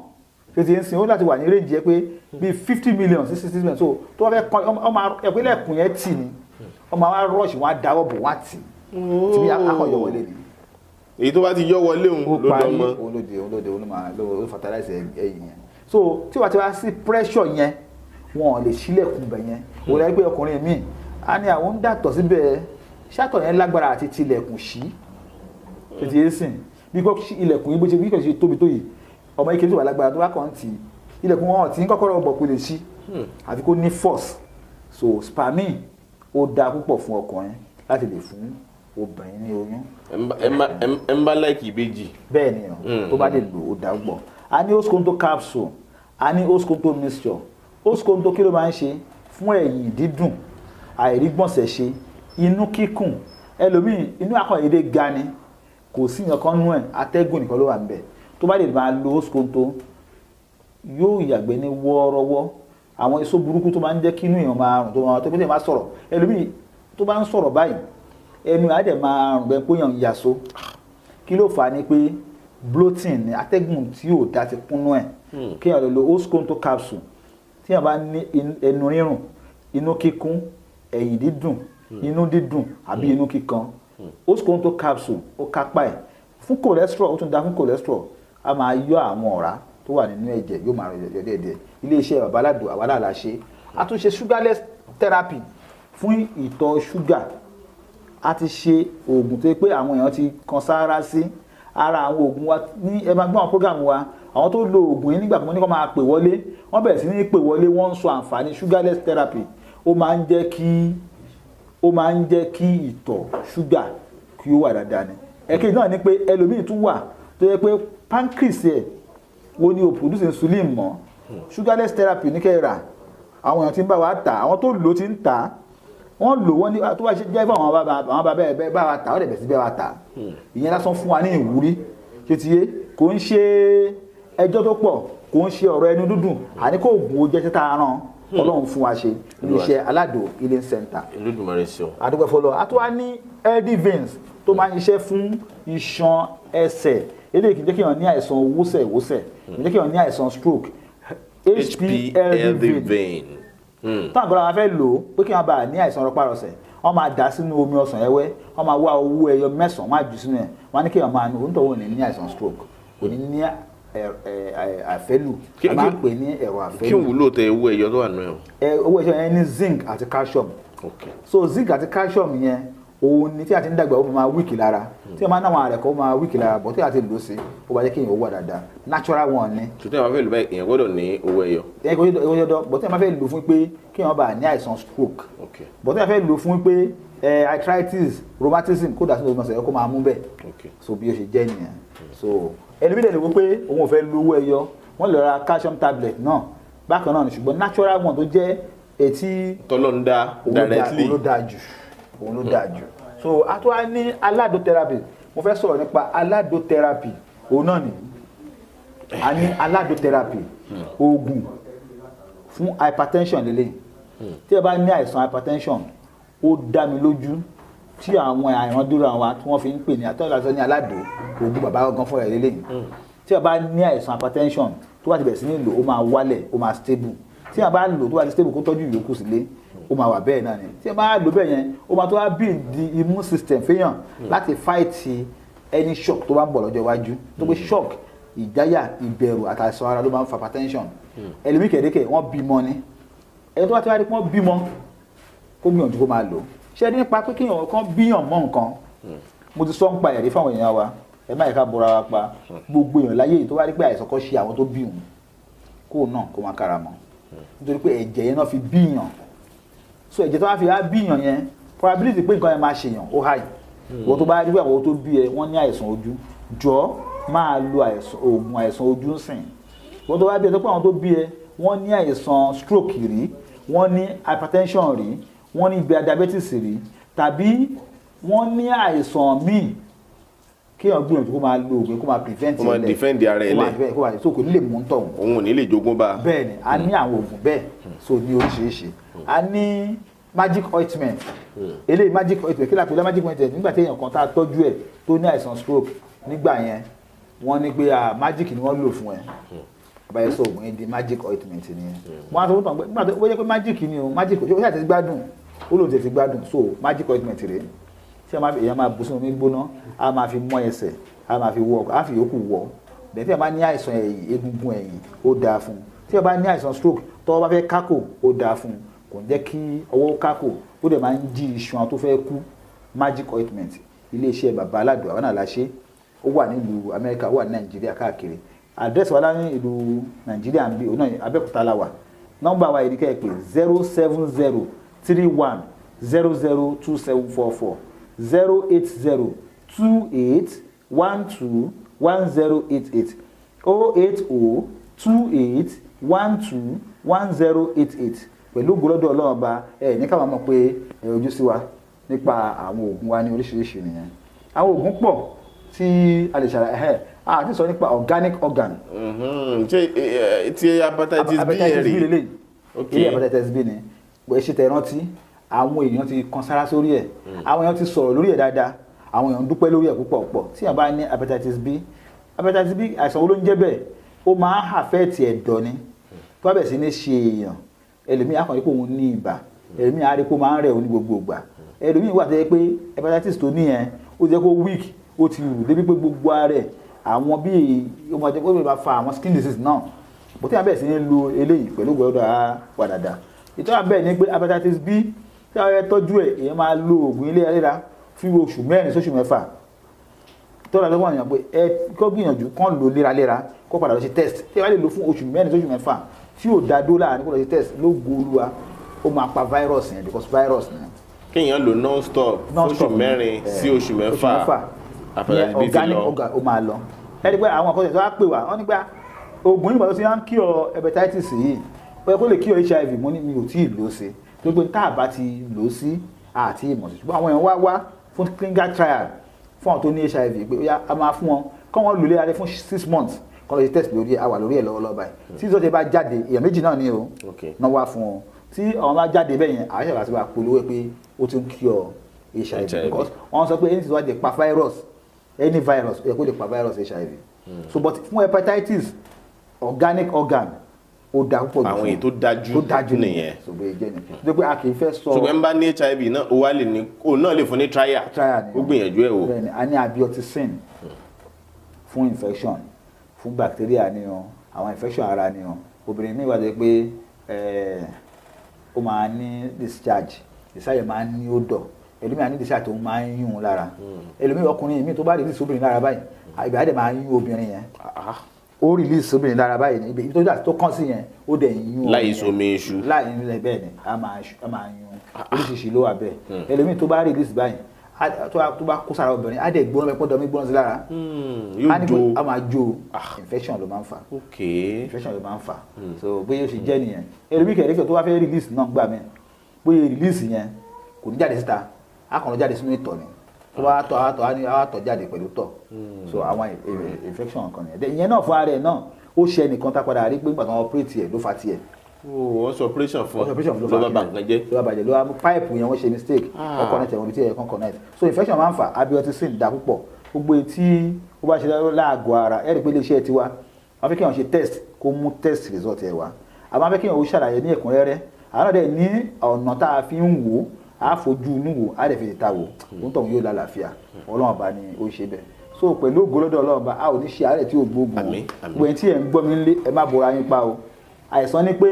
Ṣe ti ń sin ó láti wà ní range yẹn pé bíi 50 million sí 60 million. So tó bá fẹ́ kan ọmọ ẹ̀pẹ́lẹ̀kùn yẹn tì ní, ọmọ wa rush, wọn á dáwọ́ bò, wọn á tì tí bí akọ̀yọ̀ wọlé ni.
Èyí tó bá ti yọ wọlé òun
Ó
ló
parí.
dọmọ.
Òun ló máa ló fertilize ẹyin yẹn. So tí wàá ti wá sí pressure yẹn, wọn ò lè ṣílẹ̀kùn bẹ̀ yẹn. Òun lẹ́yìn pé ọkùnrin míì á ní àwọn ń dàtọ̀ síbẹ̀, ṣàtọ̀ yẹn lágbára àti tilẹ̀kùn sí tètè yé sìn. Bí kò sí ilẹ̀kùn yìí, bó ṣe bí kò ṣe tóbi tó yìí, ọmọ ike tó wà lágbára tó bá kàn ń tì í, ilẹ̀kùn wọn tí ń kọ́kọ́rọ́ bọ̀, kò lè ṣí àfi kó ní force. So spermine ó dáa púpọ̀ fún ọkùnrin láti lè fún obìnrin ní oyún.
Ẹ ń bá láìkì ìbejì.
Bẹ́ẹ̀ ni o, tó bá lè lò ó dáa púpọ̀. A ní Oskonto capsule, a ní Oskonto mixture. Oskonto, kí ló máa ń ṣe fún ẹ̀yìn dídùn, àìrígbọ̀nsẹ̀ ṣe, inú kíkùn? Ẹlòmíì, inú akọ̀yédé ga ni, kò sí nǹkan kan nú ẹ̀, atẹ́gùn nìkan ló wà níbẹ̀. Tó bá lè máa lo Oskonto, yóò yàgbẹ́ ní wọ́ọ́rọ́wọ́. Àwọn èso burúkú tó máa ń jẹ́ kí inú èèyàn máa rùn, tó máa tó pété máa sọ̀rọ̀, ẹlòmíì tó bá ń sọ̀rọ̀ báyìí, ẹnu á dẹ̀ máa rùn bẹ́ẹ̀ pé èèyàn ń yaso. Kí ló fà á? Ni pé bloating ni, atẹ́gùn tí ò dá ti kúnnú ẹ̀. Kéèyàn lè lo Oskonto capsule tí èèyàn bá ní ẹnu rírùn, inú kíkún, ẹ̀yìn dídùn, inú dídùn àbí inú kíkan, Oskonto capsule ó kápá ẹ̀. Fún cholesterol, ó tún da fún cholesterol. A máa yọ àwọn ọ̀rá tó wà nínú ẹ̀jẹ̀, yóò máa yọ díẹ̀díẹ̀. Iléeṣẹ́ Bàbá Aládò, àwa náà la ṣe. A tún ṣe sugarless therapy fún ìtọ̀ ṣúgà. A ti ṣe oògùn tó yẹ pé àwọn èèyàn ti kan sáárá sí ara àwọn oògùn wa ní. Ẹ máa gbọ́ àwọn program wa, àwọn tó lo oògùn yìí nígbà kan ní kó máa pè wọlé, wọ́n bẹ̀rẹ̀ sí ní pè wọlé, wọ́n ń sọ àǹfààní sugarless therapy. Ó máa ń jẹ́ kí ìtọ̀ ṣúgà kí ó wà dáadáa ni. Ẹ̀kejì náà ni pé ẹlòmíì tún wà tó yẹ pé pancreas ẹ̀ ó ní ò produce insulin mọ́. Sugarless therapy ní kẹ́ ẹ rà. Àwọn èèyàn tí ń bá wa tà, àwọn tó lò ó ti ń tà á, wọ́n lò wọ́n ní tó bá ṣe jẹ́ fún àwọn bàbá ẹ̀ bá wa tà, ó dẹ̀ bẹ̀ sí bẹ́ẹ̀ wa tà. Ìyẹn lásán fún wa ní ìwúrí. Ṣe ti yé? Kò ń ṣe ẹjọ́ tó pọ̀, kò ń ṣe ọ̀rọ̀ ẹnu dúdùn, àní kò gùn ó jẹ́ títà rán. Ọlọ́run fún wa ṣe iléeṣẹ́ Aládò Healing Center.
Olódùmarè ṣeun.
Àdúgbò fọlọ. A tún wá ní healthy veins tó máa ń ṣiṣẹ́ fún iṣan ẹsẹ̀. Eléyìí kì í jẹ́ kí èèyàn ní àìsàn wúsẹ̀wúsẹ̀, kì í jẹ́ kí èèyàn ní àìsàn stroke.
HP healthy vein.
Táwọn àgbàlagbà máa fẹ́ lò ó pé kí wọ́n bá ní àìsàn rọpárọsẹ̀, wọ́n máa dà sínú omi ọsàn ẹwẹ́, wọ́n máa wá owó ẹyọ 9, wọ́n á jù sínú ẹ̀, wọ́n á ní kí èèyàn máa nu. Onítọ̀hún ò ní ní àìsàn stroke, kò ní ní àfẹ́lù. A máa ń pè ní ẹ̀rọ
Kí
àfẹ́lù.
n wúlò tẹ owó ẹyọ tó wà nù ẹ o?
Owó ẹyọ yẹn ní zinc àti calcium. So zinc àti calcium yẹn, òun ni tí a ti ń dàgbà, ó máa weak lára, tí a máa ń náwọn àrẹ̀kọ́, ó máa weak lára bọ̀. Tí a ti lò sí, ó bá jẹ́ kí èèyàn ó wà dáadáa. Natural one ni.
Tuntun àwọn afẹ́ lò báyìí, èèyàn gbọ́dọ̀ ní owó ẹyọ.
Ẹ kò yẹ dọ bọ̀. Tí a máa fẹ́ lò fún pé kí èèyàn bá ní àìsàn stroke, bọ̀ tí a fẹ́ lò fún pé arthritis, rheumatism, kó dà sínú omi ọ̀sẹ̀, kó máa mú bẹ́ẹ̀. So bí ó ṣe jẹ́ nìyẹn. So ẹlòmíì lè wò pé òun ò fẹ́ lo owó ẹyọ, wọ́n lè ra calcium tablet náà bákan náà ni. Ṣùgbọ́n natural one tó jẹ́ etí
Tọ́lọ́ ń dá
òun ló
directly.
Òun ló dáa jù, òun ló dáa jù. So a tún wá ní Aládò therapy. Mo fẹ́ sọ̀rọ̀ nípa Aládò therapy, òun náà nìyí. A ní Aládò therapy, oògùn fún hypertension lélẹ̀. Tí ẹ bá ní àìsàn hypertension, ó dá mi lójú tí àwọn àìrandúró àwọn tí wọ́n fi ń pè ní àtọ́jú àti ní Aládò, oògùn bàbá gan fúnra ẹ̀ lélẹ̀. Tí ẹ bá ní àìsàn hypertension, tó bá ti bẹ̀rẹ̀ sí ní lò, ó máa wálẹ̀, ó máa stable. Tí ẹ bá lò, tó bá ti stable, kó tọ́jú ìyókù sílé, ó máa wà bẹ́ẹ̀ náà ni. Tí ẹ bá lò bẹ́ẹ̀ yẹn, ó máa tó wá build the immune system fẹ́yàn láti fight any shock tó bá ń bọ̀ lọ́jọ́ iwájú. Tó pé shock, ìjáyà, ìbẹ̀rù àtàìsàn ara ló máa ń fa hypertension. Ẹlòmíì kẹ̀dẹ́kẹ̀, wọ́n bímọ ni. Ẹni tó bá ti wá rí pé wọ́n bímọ, kó gbìyànjú kó máa lò. Ṣé nípa pé kéèyàn kan bíyàn mọ́ nǹkan, mo ti sọ ń pa ẹ̀rí fáwọn èèyàn wa. Ẹ má yẹ ká bora wa pa. Gbogbo èèyàn láyé yìí tó bá rí pé àìsàn kan ṣe àwọn tó bí òun, kó náà kó máa kára mọ́, nítorí pé ẹ̀jẹ̀ yẹn náà fi bíyàn. So ẹ̀jẹ̀ tó bá fi wá bíyàn yẹn, probability pé nǹkan yẹn máa ṣèyàn ó high. Wọ́n tó bá rí pé àwọn tó bí ẹ, wọ́n ní àìsàn ojú, jọ máa lo àìsàn oògùn àìsàn ojú ń sìn. Wọ́n tó bá bí ẹ, tó pé àwọn tó bí ẹ, wọ́n ní àìsàn stroke rí, wọ́n ní hypertension rí, wọ́n ní diabetes rí, tàbí wọ́n ní àìsàn míì. Kéèyàn gbìyànjú kó máa lo oògùn kó máa prevent
Kó máa
ẹ̀ lẹ̀.
Defend ara ẹ̀
Kó máa
lẹ̀.
defend, kó máa so kò ní lè mú tọ̀hún.
Òun ò ní lè jogún bá.
Bẹ́ẹ̀ ni, a ní àwọn oògùn bẹ́ẹ̀ so ní oríṣiríṣi. A ní magic ointment. Eléyìí, magic ointment, kí la pè lọ magic ointment? Nígbà tí èèyàn kan tá a tọ́jú ẹ̀ tó ní àìsàn stroke nígbà yẹn, wọ́n ní pé, ah, magic ni wọ́n lò fún ẹ. Àbáyé sọ oògùn yẹn di magic ointment nìyẹn. Wọ́n á sọ fún tàn pé nígbà tó ó yẹ pé magic ni o, magic ó ṣàtẹ̀ ti gbádùn, ó lòun tẹ̀ ti gbádùn. So magic ointment rèé tí èèyàn máa bù sínú omi gbóná, a máa fi mọ́ ẹsẹ̀, a máa fi wọ, a fi yòókù wọ bẹ́ẹ̀. Tí a bá ní àìsàn ẹ̀yìn, egungun ẹ̀yìn, ó dáa fún un. Tí a bá ní àìsàn stroke, tọ́wọ́ bá fẹ́ kákò, ó dáa fún un, kò ní jẹ́ kí ọwọ́ kákò, ó dẹ̀ máa ń jí iṣan tó fẹ́ kú. Magic ointment, iléeṣẹ́ Bàbá Aládùn àwọn náà la ṣe. Ó wà nílùú Amẹ́ríkà, ó wà ní Nàìjíríà káàkiri. Àdírẹ́sì wa lá ní ìlú Nàìjíríà ń bí òun náà, Abẹ́òkúta la wà. Nọ́mbà wa yìí ní kẹ́ ẹ pè: 07031002744, 08028121088, 08028121088. Pẹ̀lú gbọ́dọ̀ Ọlọ́run Ọba, ẹ ní káwọn mọ̀ pé ẹ ojú sí wa nípa àwọn oògùn wa ní oríṣiríṣi nìyẹn. Àwọn oògùn pọ̀ tí a lè ṣàlàyé ẹ̀ àti sọ nípa organic organ.
Ṣé ti hepatitis B yẹn
Hepatitis B
rèé?
Lélẹ́yìí. Ilé hepatitis B ni bó ṣe tẹ rántí. Àwọn èèyàn ti kan sára sórí ẹ̀, àwọn èèyàn ti sọ̀rọ̀ lórí ẹ̀ dáadáa, àwọn èèyàn ń dúpẹ́ lórí ẹ̀ púpọ̀ púpọ̀. Tí èèyàn bá ní hepatitis B, hepatitis B, àìsàn wo ló ń jẹ́ bẹ́ẹ̀? Ó máa ń affect ẹ̀dọ̀ ni. Tó bá bẹ̀rẹ̀ sí ní ṣe èèyàn, ẹlòmíì á kàn rí pé òun ní ibà, ẹlòmíì á rí pé ó máa ń rẹ̀ òun ní gbogbo ìgbà. Ẹlòmíì wà tó yẹ pé hepatitis tó ní yẹn, ó jẹ́ kó weak, ó ti rù débi pé gbogbo ara ẹ̀, àwọn bíi ó máa jẹ́ pé ó lè máa fa àwọn skin disease náà. Bó tí a bẹ̀rẹ̀ sí ní lo eléyìí, pẹ̀lú gbọ́dọ̀ á wà dáadáa. Ìtọ́jú bẹ́ẹ̀ ni pé hepatitis B, tí a fẹ́ tọ́jú ẹ̀, èèyàn máa lo oògùn ilé ayéra fún oṣù 4 sóṣù 6. Tọ́lá lọ́wọ́ èèyàn pé ẹ kó gbìyànjú kán lò léraléra, kó padà lọ ṣe test. Tí a bá lè lò fún oṣù 4 sóṣù 6 tí ò dá dó láàrin, kó lọ ṣe test, lógo Olúwa, ó máa pa virus yẹn, because virus ni.
Kéèyàn lò non stop
Non-stop.
fóṣù 4 sí oṣù 6, hepatitis B ti
organic
lọ.
Organ ó máa lọ. Ẹni pé àwọn àkọsílẹ̀ tó wá pè wá, wọ́n ní pé oògùn yìí pàtó sí ń cure hepatitis yìí, ó yẹ kó lè cure HIV. Mo ní mi ò tí ì lò ó sí, tó pé tá a bá ti lò ó sí àti ìmọ̀ sí. Ṣùgbọ́n àwọn èèyàn wá wá fún clinical trial fún àwọn tó ní HIV pé ó yá, a máa fún wọn kọ́ wọn lò léra fún 6 months, kọ́ lọ ṣe test lórí ẹ̀. A wà lórí ẹ̀ lọ́wọ́lọ́wọ́ báyìí. Tí ìsọ̀tẹ̀ bá jáde, èèyàn méjì náà ni o náà wá fún wọn. Tí àwọn bá jáde bẹ́ẹ̀ yẹn, àwọn ṣàlàyé wa polówó pé ó ti ń cure HIV,
HIV.
because wọ́n sọ pé ẹni tí wọ́n ti pa virus, any virus, ó yẹ kó lè pa virus HIV. So but fún hepatitis, organic organ ó da púpọ̀ jù
Àwọn
fún
èyí tó dájú
tó dájú
nìyẹn.
So bóyá jẹ́ ni tó pé a kì í fẹ́ sọ.
Ṣùgbọ́n bá ní HIV náà, ó wá lè ní òun náà lè fún ní trial.
Trial ni.
Ó gbìyànjú ẹ̀ wò.
Bẹ́ẹ̀ni, a ní abioticin fún infection, fún bacteria ni o, àwọn infection ara ni o. Obìnrin mi wà tó yẹ pé ó máa ní discharge, discharge máa ń ní odor. Ẹlòmíì á ní discharge tó máa ń yún un lára. Ẹlòmíì, ọkùnrin mi tó bá release obìnrin lára báyìí, ìgbà á dẹ̀ máa ń yún obìnrin yẹn. Ó release obìnrin lára báyìí ní ibi tó dà tó kàn sí yẹn, ó dẹ̀ ń yún
Láì
obìnrin yẹn.
somi iṣu.
Láì ní, bẹ́ẹ̀ ni, a máa yún. Oríṣiríṣi ló wà bẹ́ẹ̀. Ẹlòmíì tó bá release báyìí, tó bá kó sára obìnrin, á dẹ̀ gbóná bẹ́ẹ̀ pọ́ dọ́mí gbóná sí lára.
Yóò
Á ní pé
jó.
A máa jó. Infection ló máa ń fà. Infection ló máa ń fà. So bóyá ó ṣe jẹ́ nìyẹn. Ẹlòmíì kẹ̀lẹ́kẹ̀ tó bá fẹ́ release náà gbà mí, bóyá release yẹn kò ní jáde síta, á kàn lọ jáde sínú ìtọ̀ ni. Tó bá tọ̀, á tọ̀, á ní á tọ̀ jáde pẹ̀lú tọ̀. So àwọn infection kan nìyẹn. Then ìyẹn náà fún ara ẹ̀ náà, ó ṣe ẹnìkan tá padà rí pé nígbà tó wọn operate ẹ̀ ló fa tiẹ̀.
Oh, wọ́n sọ operation fún
Wọ́n ṣe operation fún
ló bá ba nǹkan jẹ́.
Ló bá bàjẹ́, ló bá mú pipe yẹn, wọ́n ṣe mistake, wọ́n connect ẹ̀wọ̀n ibi tí ẹ̀yẹ kan connect. So infection máa ń fà. Abioticin dá púpọ̀. Gbogbo etí ó bá ṣe láàgọ́ ara, ẹ̀ rí pé iléeṣẹ́ tiwa, wọ́n fẹ́ kí wọ́n ṣe test, kó mú test result ẹ̀ wá. Àmọ́ fẹ́ kí wọ́n ṣàlàyé ní ẹ̀kúnrẹ́rẹ́. Àwọn náà dẹ̀ ní ọ̀nà tá a fi ń wò ó, á fojú inú wò, á dẹ̀ fi tìta wò. Òun tóun yóò lálàáfíà. Ọlọ́run Ọba ni ó ṣe bẹ́ẹ̀. So pẹ̀lú ògo lọ́dọ̀ Ọlọ́run Ọba, a ò ní ṣe àárẹ̀ tí ò gbóògùn o.
Àmín, àmín.
Gbogbo ẹni tí ẹ̀ ń gbọ́ mi nílé, ẹ má bora yín pa o. Àìsàn ni pé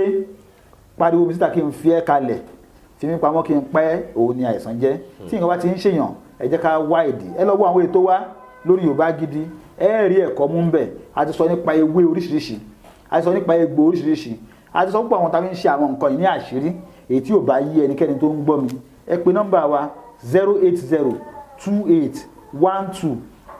pariwo mi síta kí n fi ẹ́ kalẹ̀, fi mí pamọ́ kí n pẹ́, òun ni àìsàn jẹ́. Tí nǹkan bá ti ń ṣèyàn, ẹ jẹ́ ká wá ìdí. Ẹ lọ wo àwọn ètò wa lórí Yorùbá Gidi, ẹ rí ẹ̀kọ́ mú ń bẹ̀. A ti sọ nípa ewé oríṣiríṣi, a ti sọ nípa egbò oríṣiríṣi, a ti sọ púpọ̀ àwọn tá a fi ń ṣe àwọn nǹkan yìí ní àṣírí. Èyí tí ò bá yí ẹnikẹ́ni tó ń gbọ́ mi, ẹ pe nọ́mbà wa: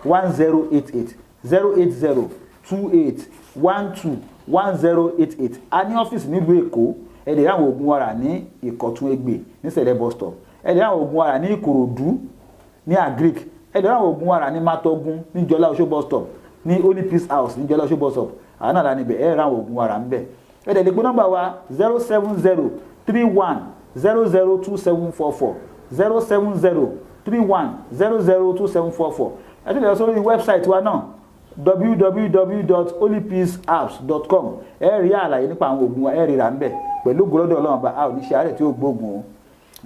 08028121088, 08028121088. A ní ọ́fíìsì nílùú Èkó. Ẹ lè rí àwọn oògùn wa rà ní Ìkọ̀tún Ẹgbẹ́ ní Sẹ̀lẹ̀ bus stop. Ẹ lè rí àwọn oògùn wa rà ní Ìkòròdú ní Agric. Ẹ lè ra àwọn oògùn wa rà ní Matogun ní Jọlá Oṣó bus stop, ní Holy Peace House ní Jọlá Oṣó bus stop, àwọn náà níbẹ̀, ẹ ra àwọn oògùn wa rà ń bẹ̀. Ẹ dẹ̀ lè pe nọ́mbà wa 07031002744, 07031002744. Ẹ tún lè lọ sórí website wa náà, www.holypeaceapps.com. Ẹ rí àlàyé nípa àwọn oògùn wa, ẹ rí rà ń bẹ̀. Pẹ̀lú gbọ́dọ̀ Ọlọ́run bá a ò ní ṣe àárẹ̀ tí ó gbóògùn o.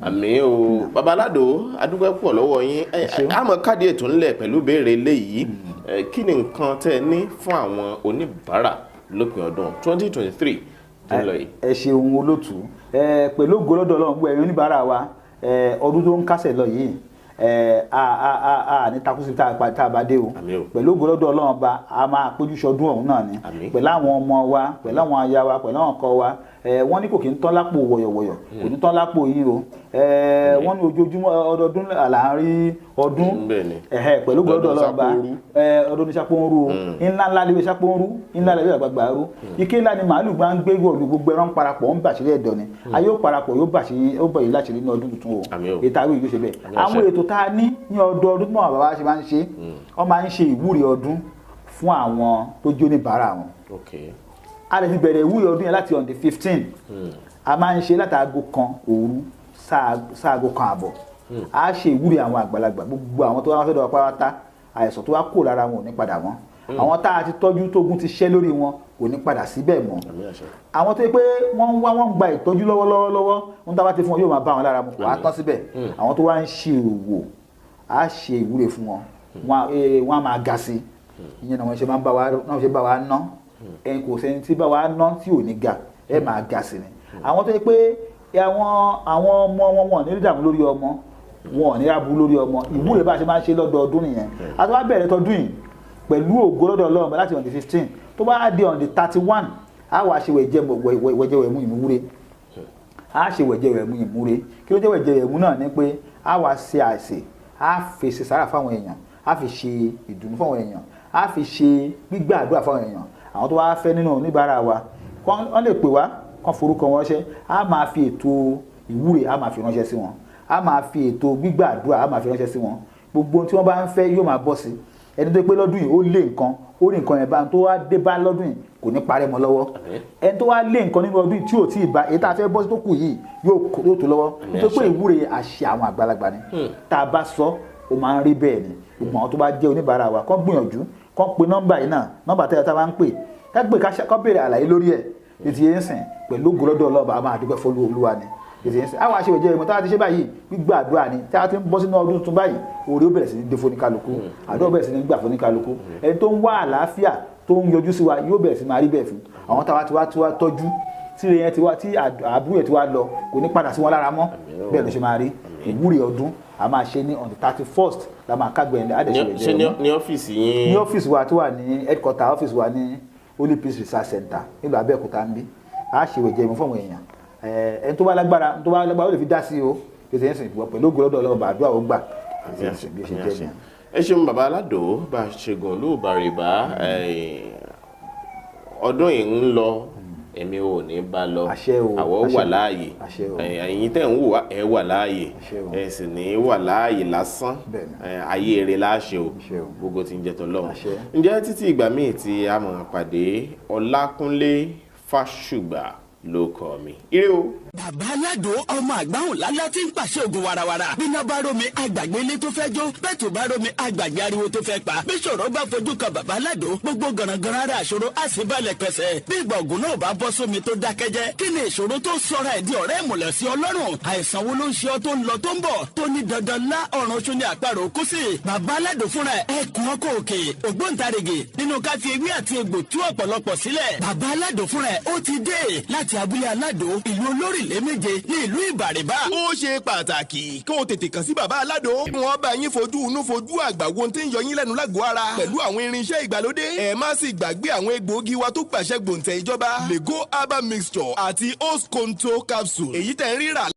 Àmín o. Bàbá Aládò, adúgbò pọ̀ lọ́wọ́ yín. Àmọ́ káàdì ètò ńlẹ̀ pẹ̀lú béèrè eléyìí. Kí ni nǹkan tẹ́ ẹ ní fún àwọn oníbàárà lópin ọdún 2023 tó ń lọ yìí?
Ẹ ṣeun olótú. Pẹ̀lú ògo lọ́dọ̀ Ọlọ́run, gbogbo ẹ̀yin oníbàárà wa, ọdún tó ń kásẹ̀ lọ yìí, a ní takú sí tá a bá dé o. Pẹ̀lú ògo lọ́dọ̀ Ọlọ́run ba, a máa péjú sọdún ọ̀hún náà ni pẹ̀lú àwọn ọmọ wa, pẹ̀lú àwọn aya wa, pẹ̀lú àwọn ọkọ wa. Wọ́n ní kò kí ń tán lápò wọ̀yọ̀wọ̀yọ̀, kò ní tán lápò yín o. Wọ́n ní ojoojúmọ́ ọdọọdún là ń rí ọdún. Pẹ̀lú ògo lọ́dọ̀ Ọlọ́run ba, ọdún ní sápó ń rú o. Ńlá ńlá lè sápó ń rú, ńlá lè àgbàgbà rú. Ike ńlá ni màálù gbá ń gbé wọ̀lú, gbogbo ẹran parapọ̀ ń bàṣírí ẹ̀dọ̀ ni ayé ó parapọ̀ yóò bàṣírí, ó bọ̀ yìí láṣìírí ní ọdún tuntun o. Ètò àwọn ìlú ṣe bẹ́ẹ̀. Àwọn ètò tá a ní ní ọdọọdún tí wọn bàbá ṣe máa ń ṣe, wọ́n máa ń ṣe ìwúre ọdún fún àwọn tó jó níbàárà wọn. A lè fi bẹ̀rẹ̀ ìwúre ọdún yẹn láti on the 15. A máa ń ṣe láti aago 1 òru sáago 1:30. A ṣe ìwúre àwọn àgbàlagbà, gbogbo àwọn tó wá sọ́dọ̀ pátá, àìsàn tó wá kó lára wọn ò ní padà mọ́. Àwọn tá a ti tọ́jú tógun ti ṣẹ́ lórí wọn kò ní padà síbẹ̀ mọ́. Àwọn tó yẹ pé wọ́n ń wá, wọ́n ń gba ìtọ́jú lọ́wọ́lọ́wọ́, wọ́n tá a bá ti fún wọn yóò máa bá wọn lára mu, kò á tán síbẹ̀. Àwọn tó wá ń ṣe òwò, a ṣe ìwúre fún wọn, wọ́n á máa ga sí. Ìyẹn náà wọ́n ṣe máa ń bá wa, náà ṣe bá wa ná. Ẹn kò sẹ́ni tí bá wa ná tí ò ní ga, ẹ máa ga sí ni. Àwọn tó yẹ pé àwọn ọmọ wọn wọn ní dààmú lórí ọmọ, wọn ò ní rábù lórí ọmọ. Ìwúre bá a ṣe máa ń ṣe lọ́dọọdún nìyẹn. A tó wá bẹ̀rẹ̀ tọdún yìí pẹ̀lú ògo lọ́dọ̀ Ọlọ́run láti on the 15, tó bá di on the 31, a wá ṣe wẹ̀jẹ̀wẹ̀mú ìmúre. A ṣe wẹ̀jẹ̀wẹ̀mú ìmúre. Kí ló jẹ́ wẹ̀jẹ̀wẹ̀mú náà ni pé a wá ṣe àìsè, a fi ṣe sàrà fáwọn èèyàn, a fi ṣe ìdùnnú fáwọn èèyàn, a fi ṣe gbígbà àdúrà fáwọn èèyàn. Àwọn tó wá fẹ́ nínú oníbàárà wa, wọ́n lè pè wá, kán forúkọ wọn ránṣẹ́. A máa fi ètò ìwúre, a máa fi ránṣẹ́ sí wọn. A máa fi ètò gbígbà àdúrà, a máa fi ránṣẹ́ sí wọn. Gbogbo ohun tí wọ́n bá ń fẹ́ yóò máa bọ́ sí. Ẹni tó pé lọ́dún yìí ó lé nǹkan, ó rí nǹkan yẹn bá ń tó wá dé bá lọ́dún yìí kò ní parẹ́ mọ́ lọ́wọ́. Ẹni tó wá lé nǹkan nínú ọdún yìí tí ò tí ì bá èyí tá a fẹ́ bọ́ sí tó kù yìí yóò tó lọ́wọ́. Nítorí pé ìwúre àṣẹ àwọn àgbàlagbà ni. Tá a bá sọ ó máa ń rí bẹ́ẹ̀ ni. Gbogbo àwọn tó bá jẹ́ oníbàárà wa kán gbìyànjú kán pe nọ́mbà yìí náà, nọ́mbà tẹ́lẹ̀ tá a máa ń pè, ká pè ká béèrè àlàyé lórí ẹ̀. Títí yẹn sìn pẹ̀lú ògo lọ́dọ̀ Ọlọ́run, a máa dúpẹ́ fún Olúwa ni. Títí yẹn sìn àwọn àṣewẹ̀jẹ̀ ìmọ̀ tá a ti ṣe báyìí, gbígbà àdúrà ni. Tí a ti ń bọ́ sínú ọdún tuntun báyìí, oore ó bẹ̀rẹ̀ sí ní dé fóníkálukú, àdúrà bẹ̀rẹ̀ sí ní gbà fóníkálukú. Ẹni tó ń wá àlàáfíà tó ń yọjú sí wa yóò bẹ̀rẹ̀ sí máa rí bẹ́ẹ̀ fún. Àwọn táwa ti wá tí wá tọ́jú tí yẹn ti wá tí àbúrò yẹn ti wá lọ kò ní padà sí wọn lára mọ́. Bẹ́ẹ̀ ló ṣe máa rí. Ìwúre ọdún a máa ṣe ní on the 31st la máa kágbẹ̀ ẹ̀ adẹ̀ṣe
rẹ̀ ní ọ́fíìsì yín.
Ní ọ́fíìsì wa tó wà ní headquarter ọ́fíìsì wa ní Holy Peace Research Center nílùú Abẹ́òkúta ń bí. A ṣe ìwẹ̀jẹ̀ ìmú fún àwọn èèyàn. Ẹni tó bá lágbára, tó bá lágbára ó lè fi dá sí o. Tètè ń sìn ìwọ pẹ̀lú ògo lọ́dọ̀ Ọlọ́run, àdúrà ó gbà. Bí ó ṣe jẹ́ nìyẹn.
Ẹ ṣeun bàbá Aládò, bá a ṣègùn olóòbárìbá, ọdún yìí ń lọ, èmi ò ní bá lọ, àwọ̀ wà láàyè, ẹ̀yin tẹ́ ń wò wá ẹ wà láàyè, ẹ sì ní wà láàyè lásán, ayé eré láṣẹ o, gbogbo tí ń jẹ tọ́lọ́run. Ǹjẹ́ títí ìgbà míì tí a máa pàdé, Ọlákúnlé Fásùgbà ló kọ mi. Ire o.
Bàbá Aládò ọmọ àgbáhùn lálá tí ń pàṣẹ ògùn warawara. Bíná bá rómi àgbàgbé ilé tó fẹ́ jó, bẹ́ẹ̀ tó bá rómi àgbàgbé ariwo tó fẹ́ pa. Bí ṣòro bá fojú kan bàbá Aládò, gbogbo gànàgànà ara àṣòro á sì balẹ̀ pẹ̀sẹ̀. Bí ìgbà ògùn náà bá bọ́ sómi tó dákẹ́jẹ́, kí ni ìṣòro tó sọra ẹ̀ di ọ̀rẹ́ ìmùlẹ̀ sí Ọlọ́run? Àìsàn wo ló ń ṣe ọ́ tó ń lọ tó ń bọ̀ tó ní dandan lá ọ̀run oṣù ní àparò kú sí? Bàbá Aládò fúnra ẹ̀ ẹkùn ọkọ̀ òkè ògbóǹtarìgì nínú ká fi ewé àti egbò tú ọ̀pọ̀lọpọ̀ sílẹ̀. Bàbá Aládò fúnra ẹ̀ ó ti dé láti abúlé Aládò, ìlú olórílẹ̀ méje ní ìlú Ìbàrìbà.
Ó ṣe pàtàkì kó o tètè kàn sí bàbá Aládò. Wọ́n bá yín fojú inú fojú àgbà wo tí ń yọ yín lẹ́nu lágọ̀ọ́ ara pẹ̀lú àwọn irinṣẹ́ ìgbàlódé. Ẹ má sì gbàgbé àwọn egbòogi wa tó gbàṣẹ gbòǹtẹ̀ ìjọba, Lego herbal mixture àti Osconto capsule, èyí tẹ̀ ń rírà.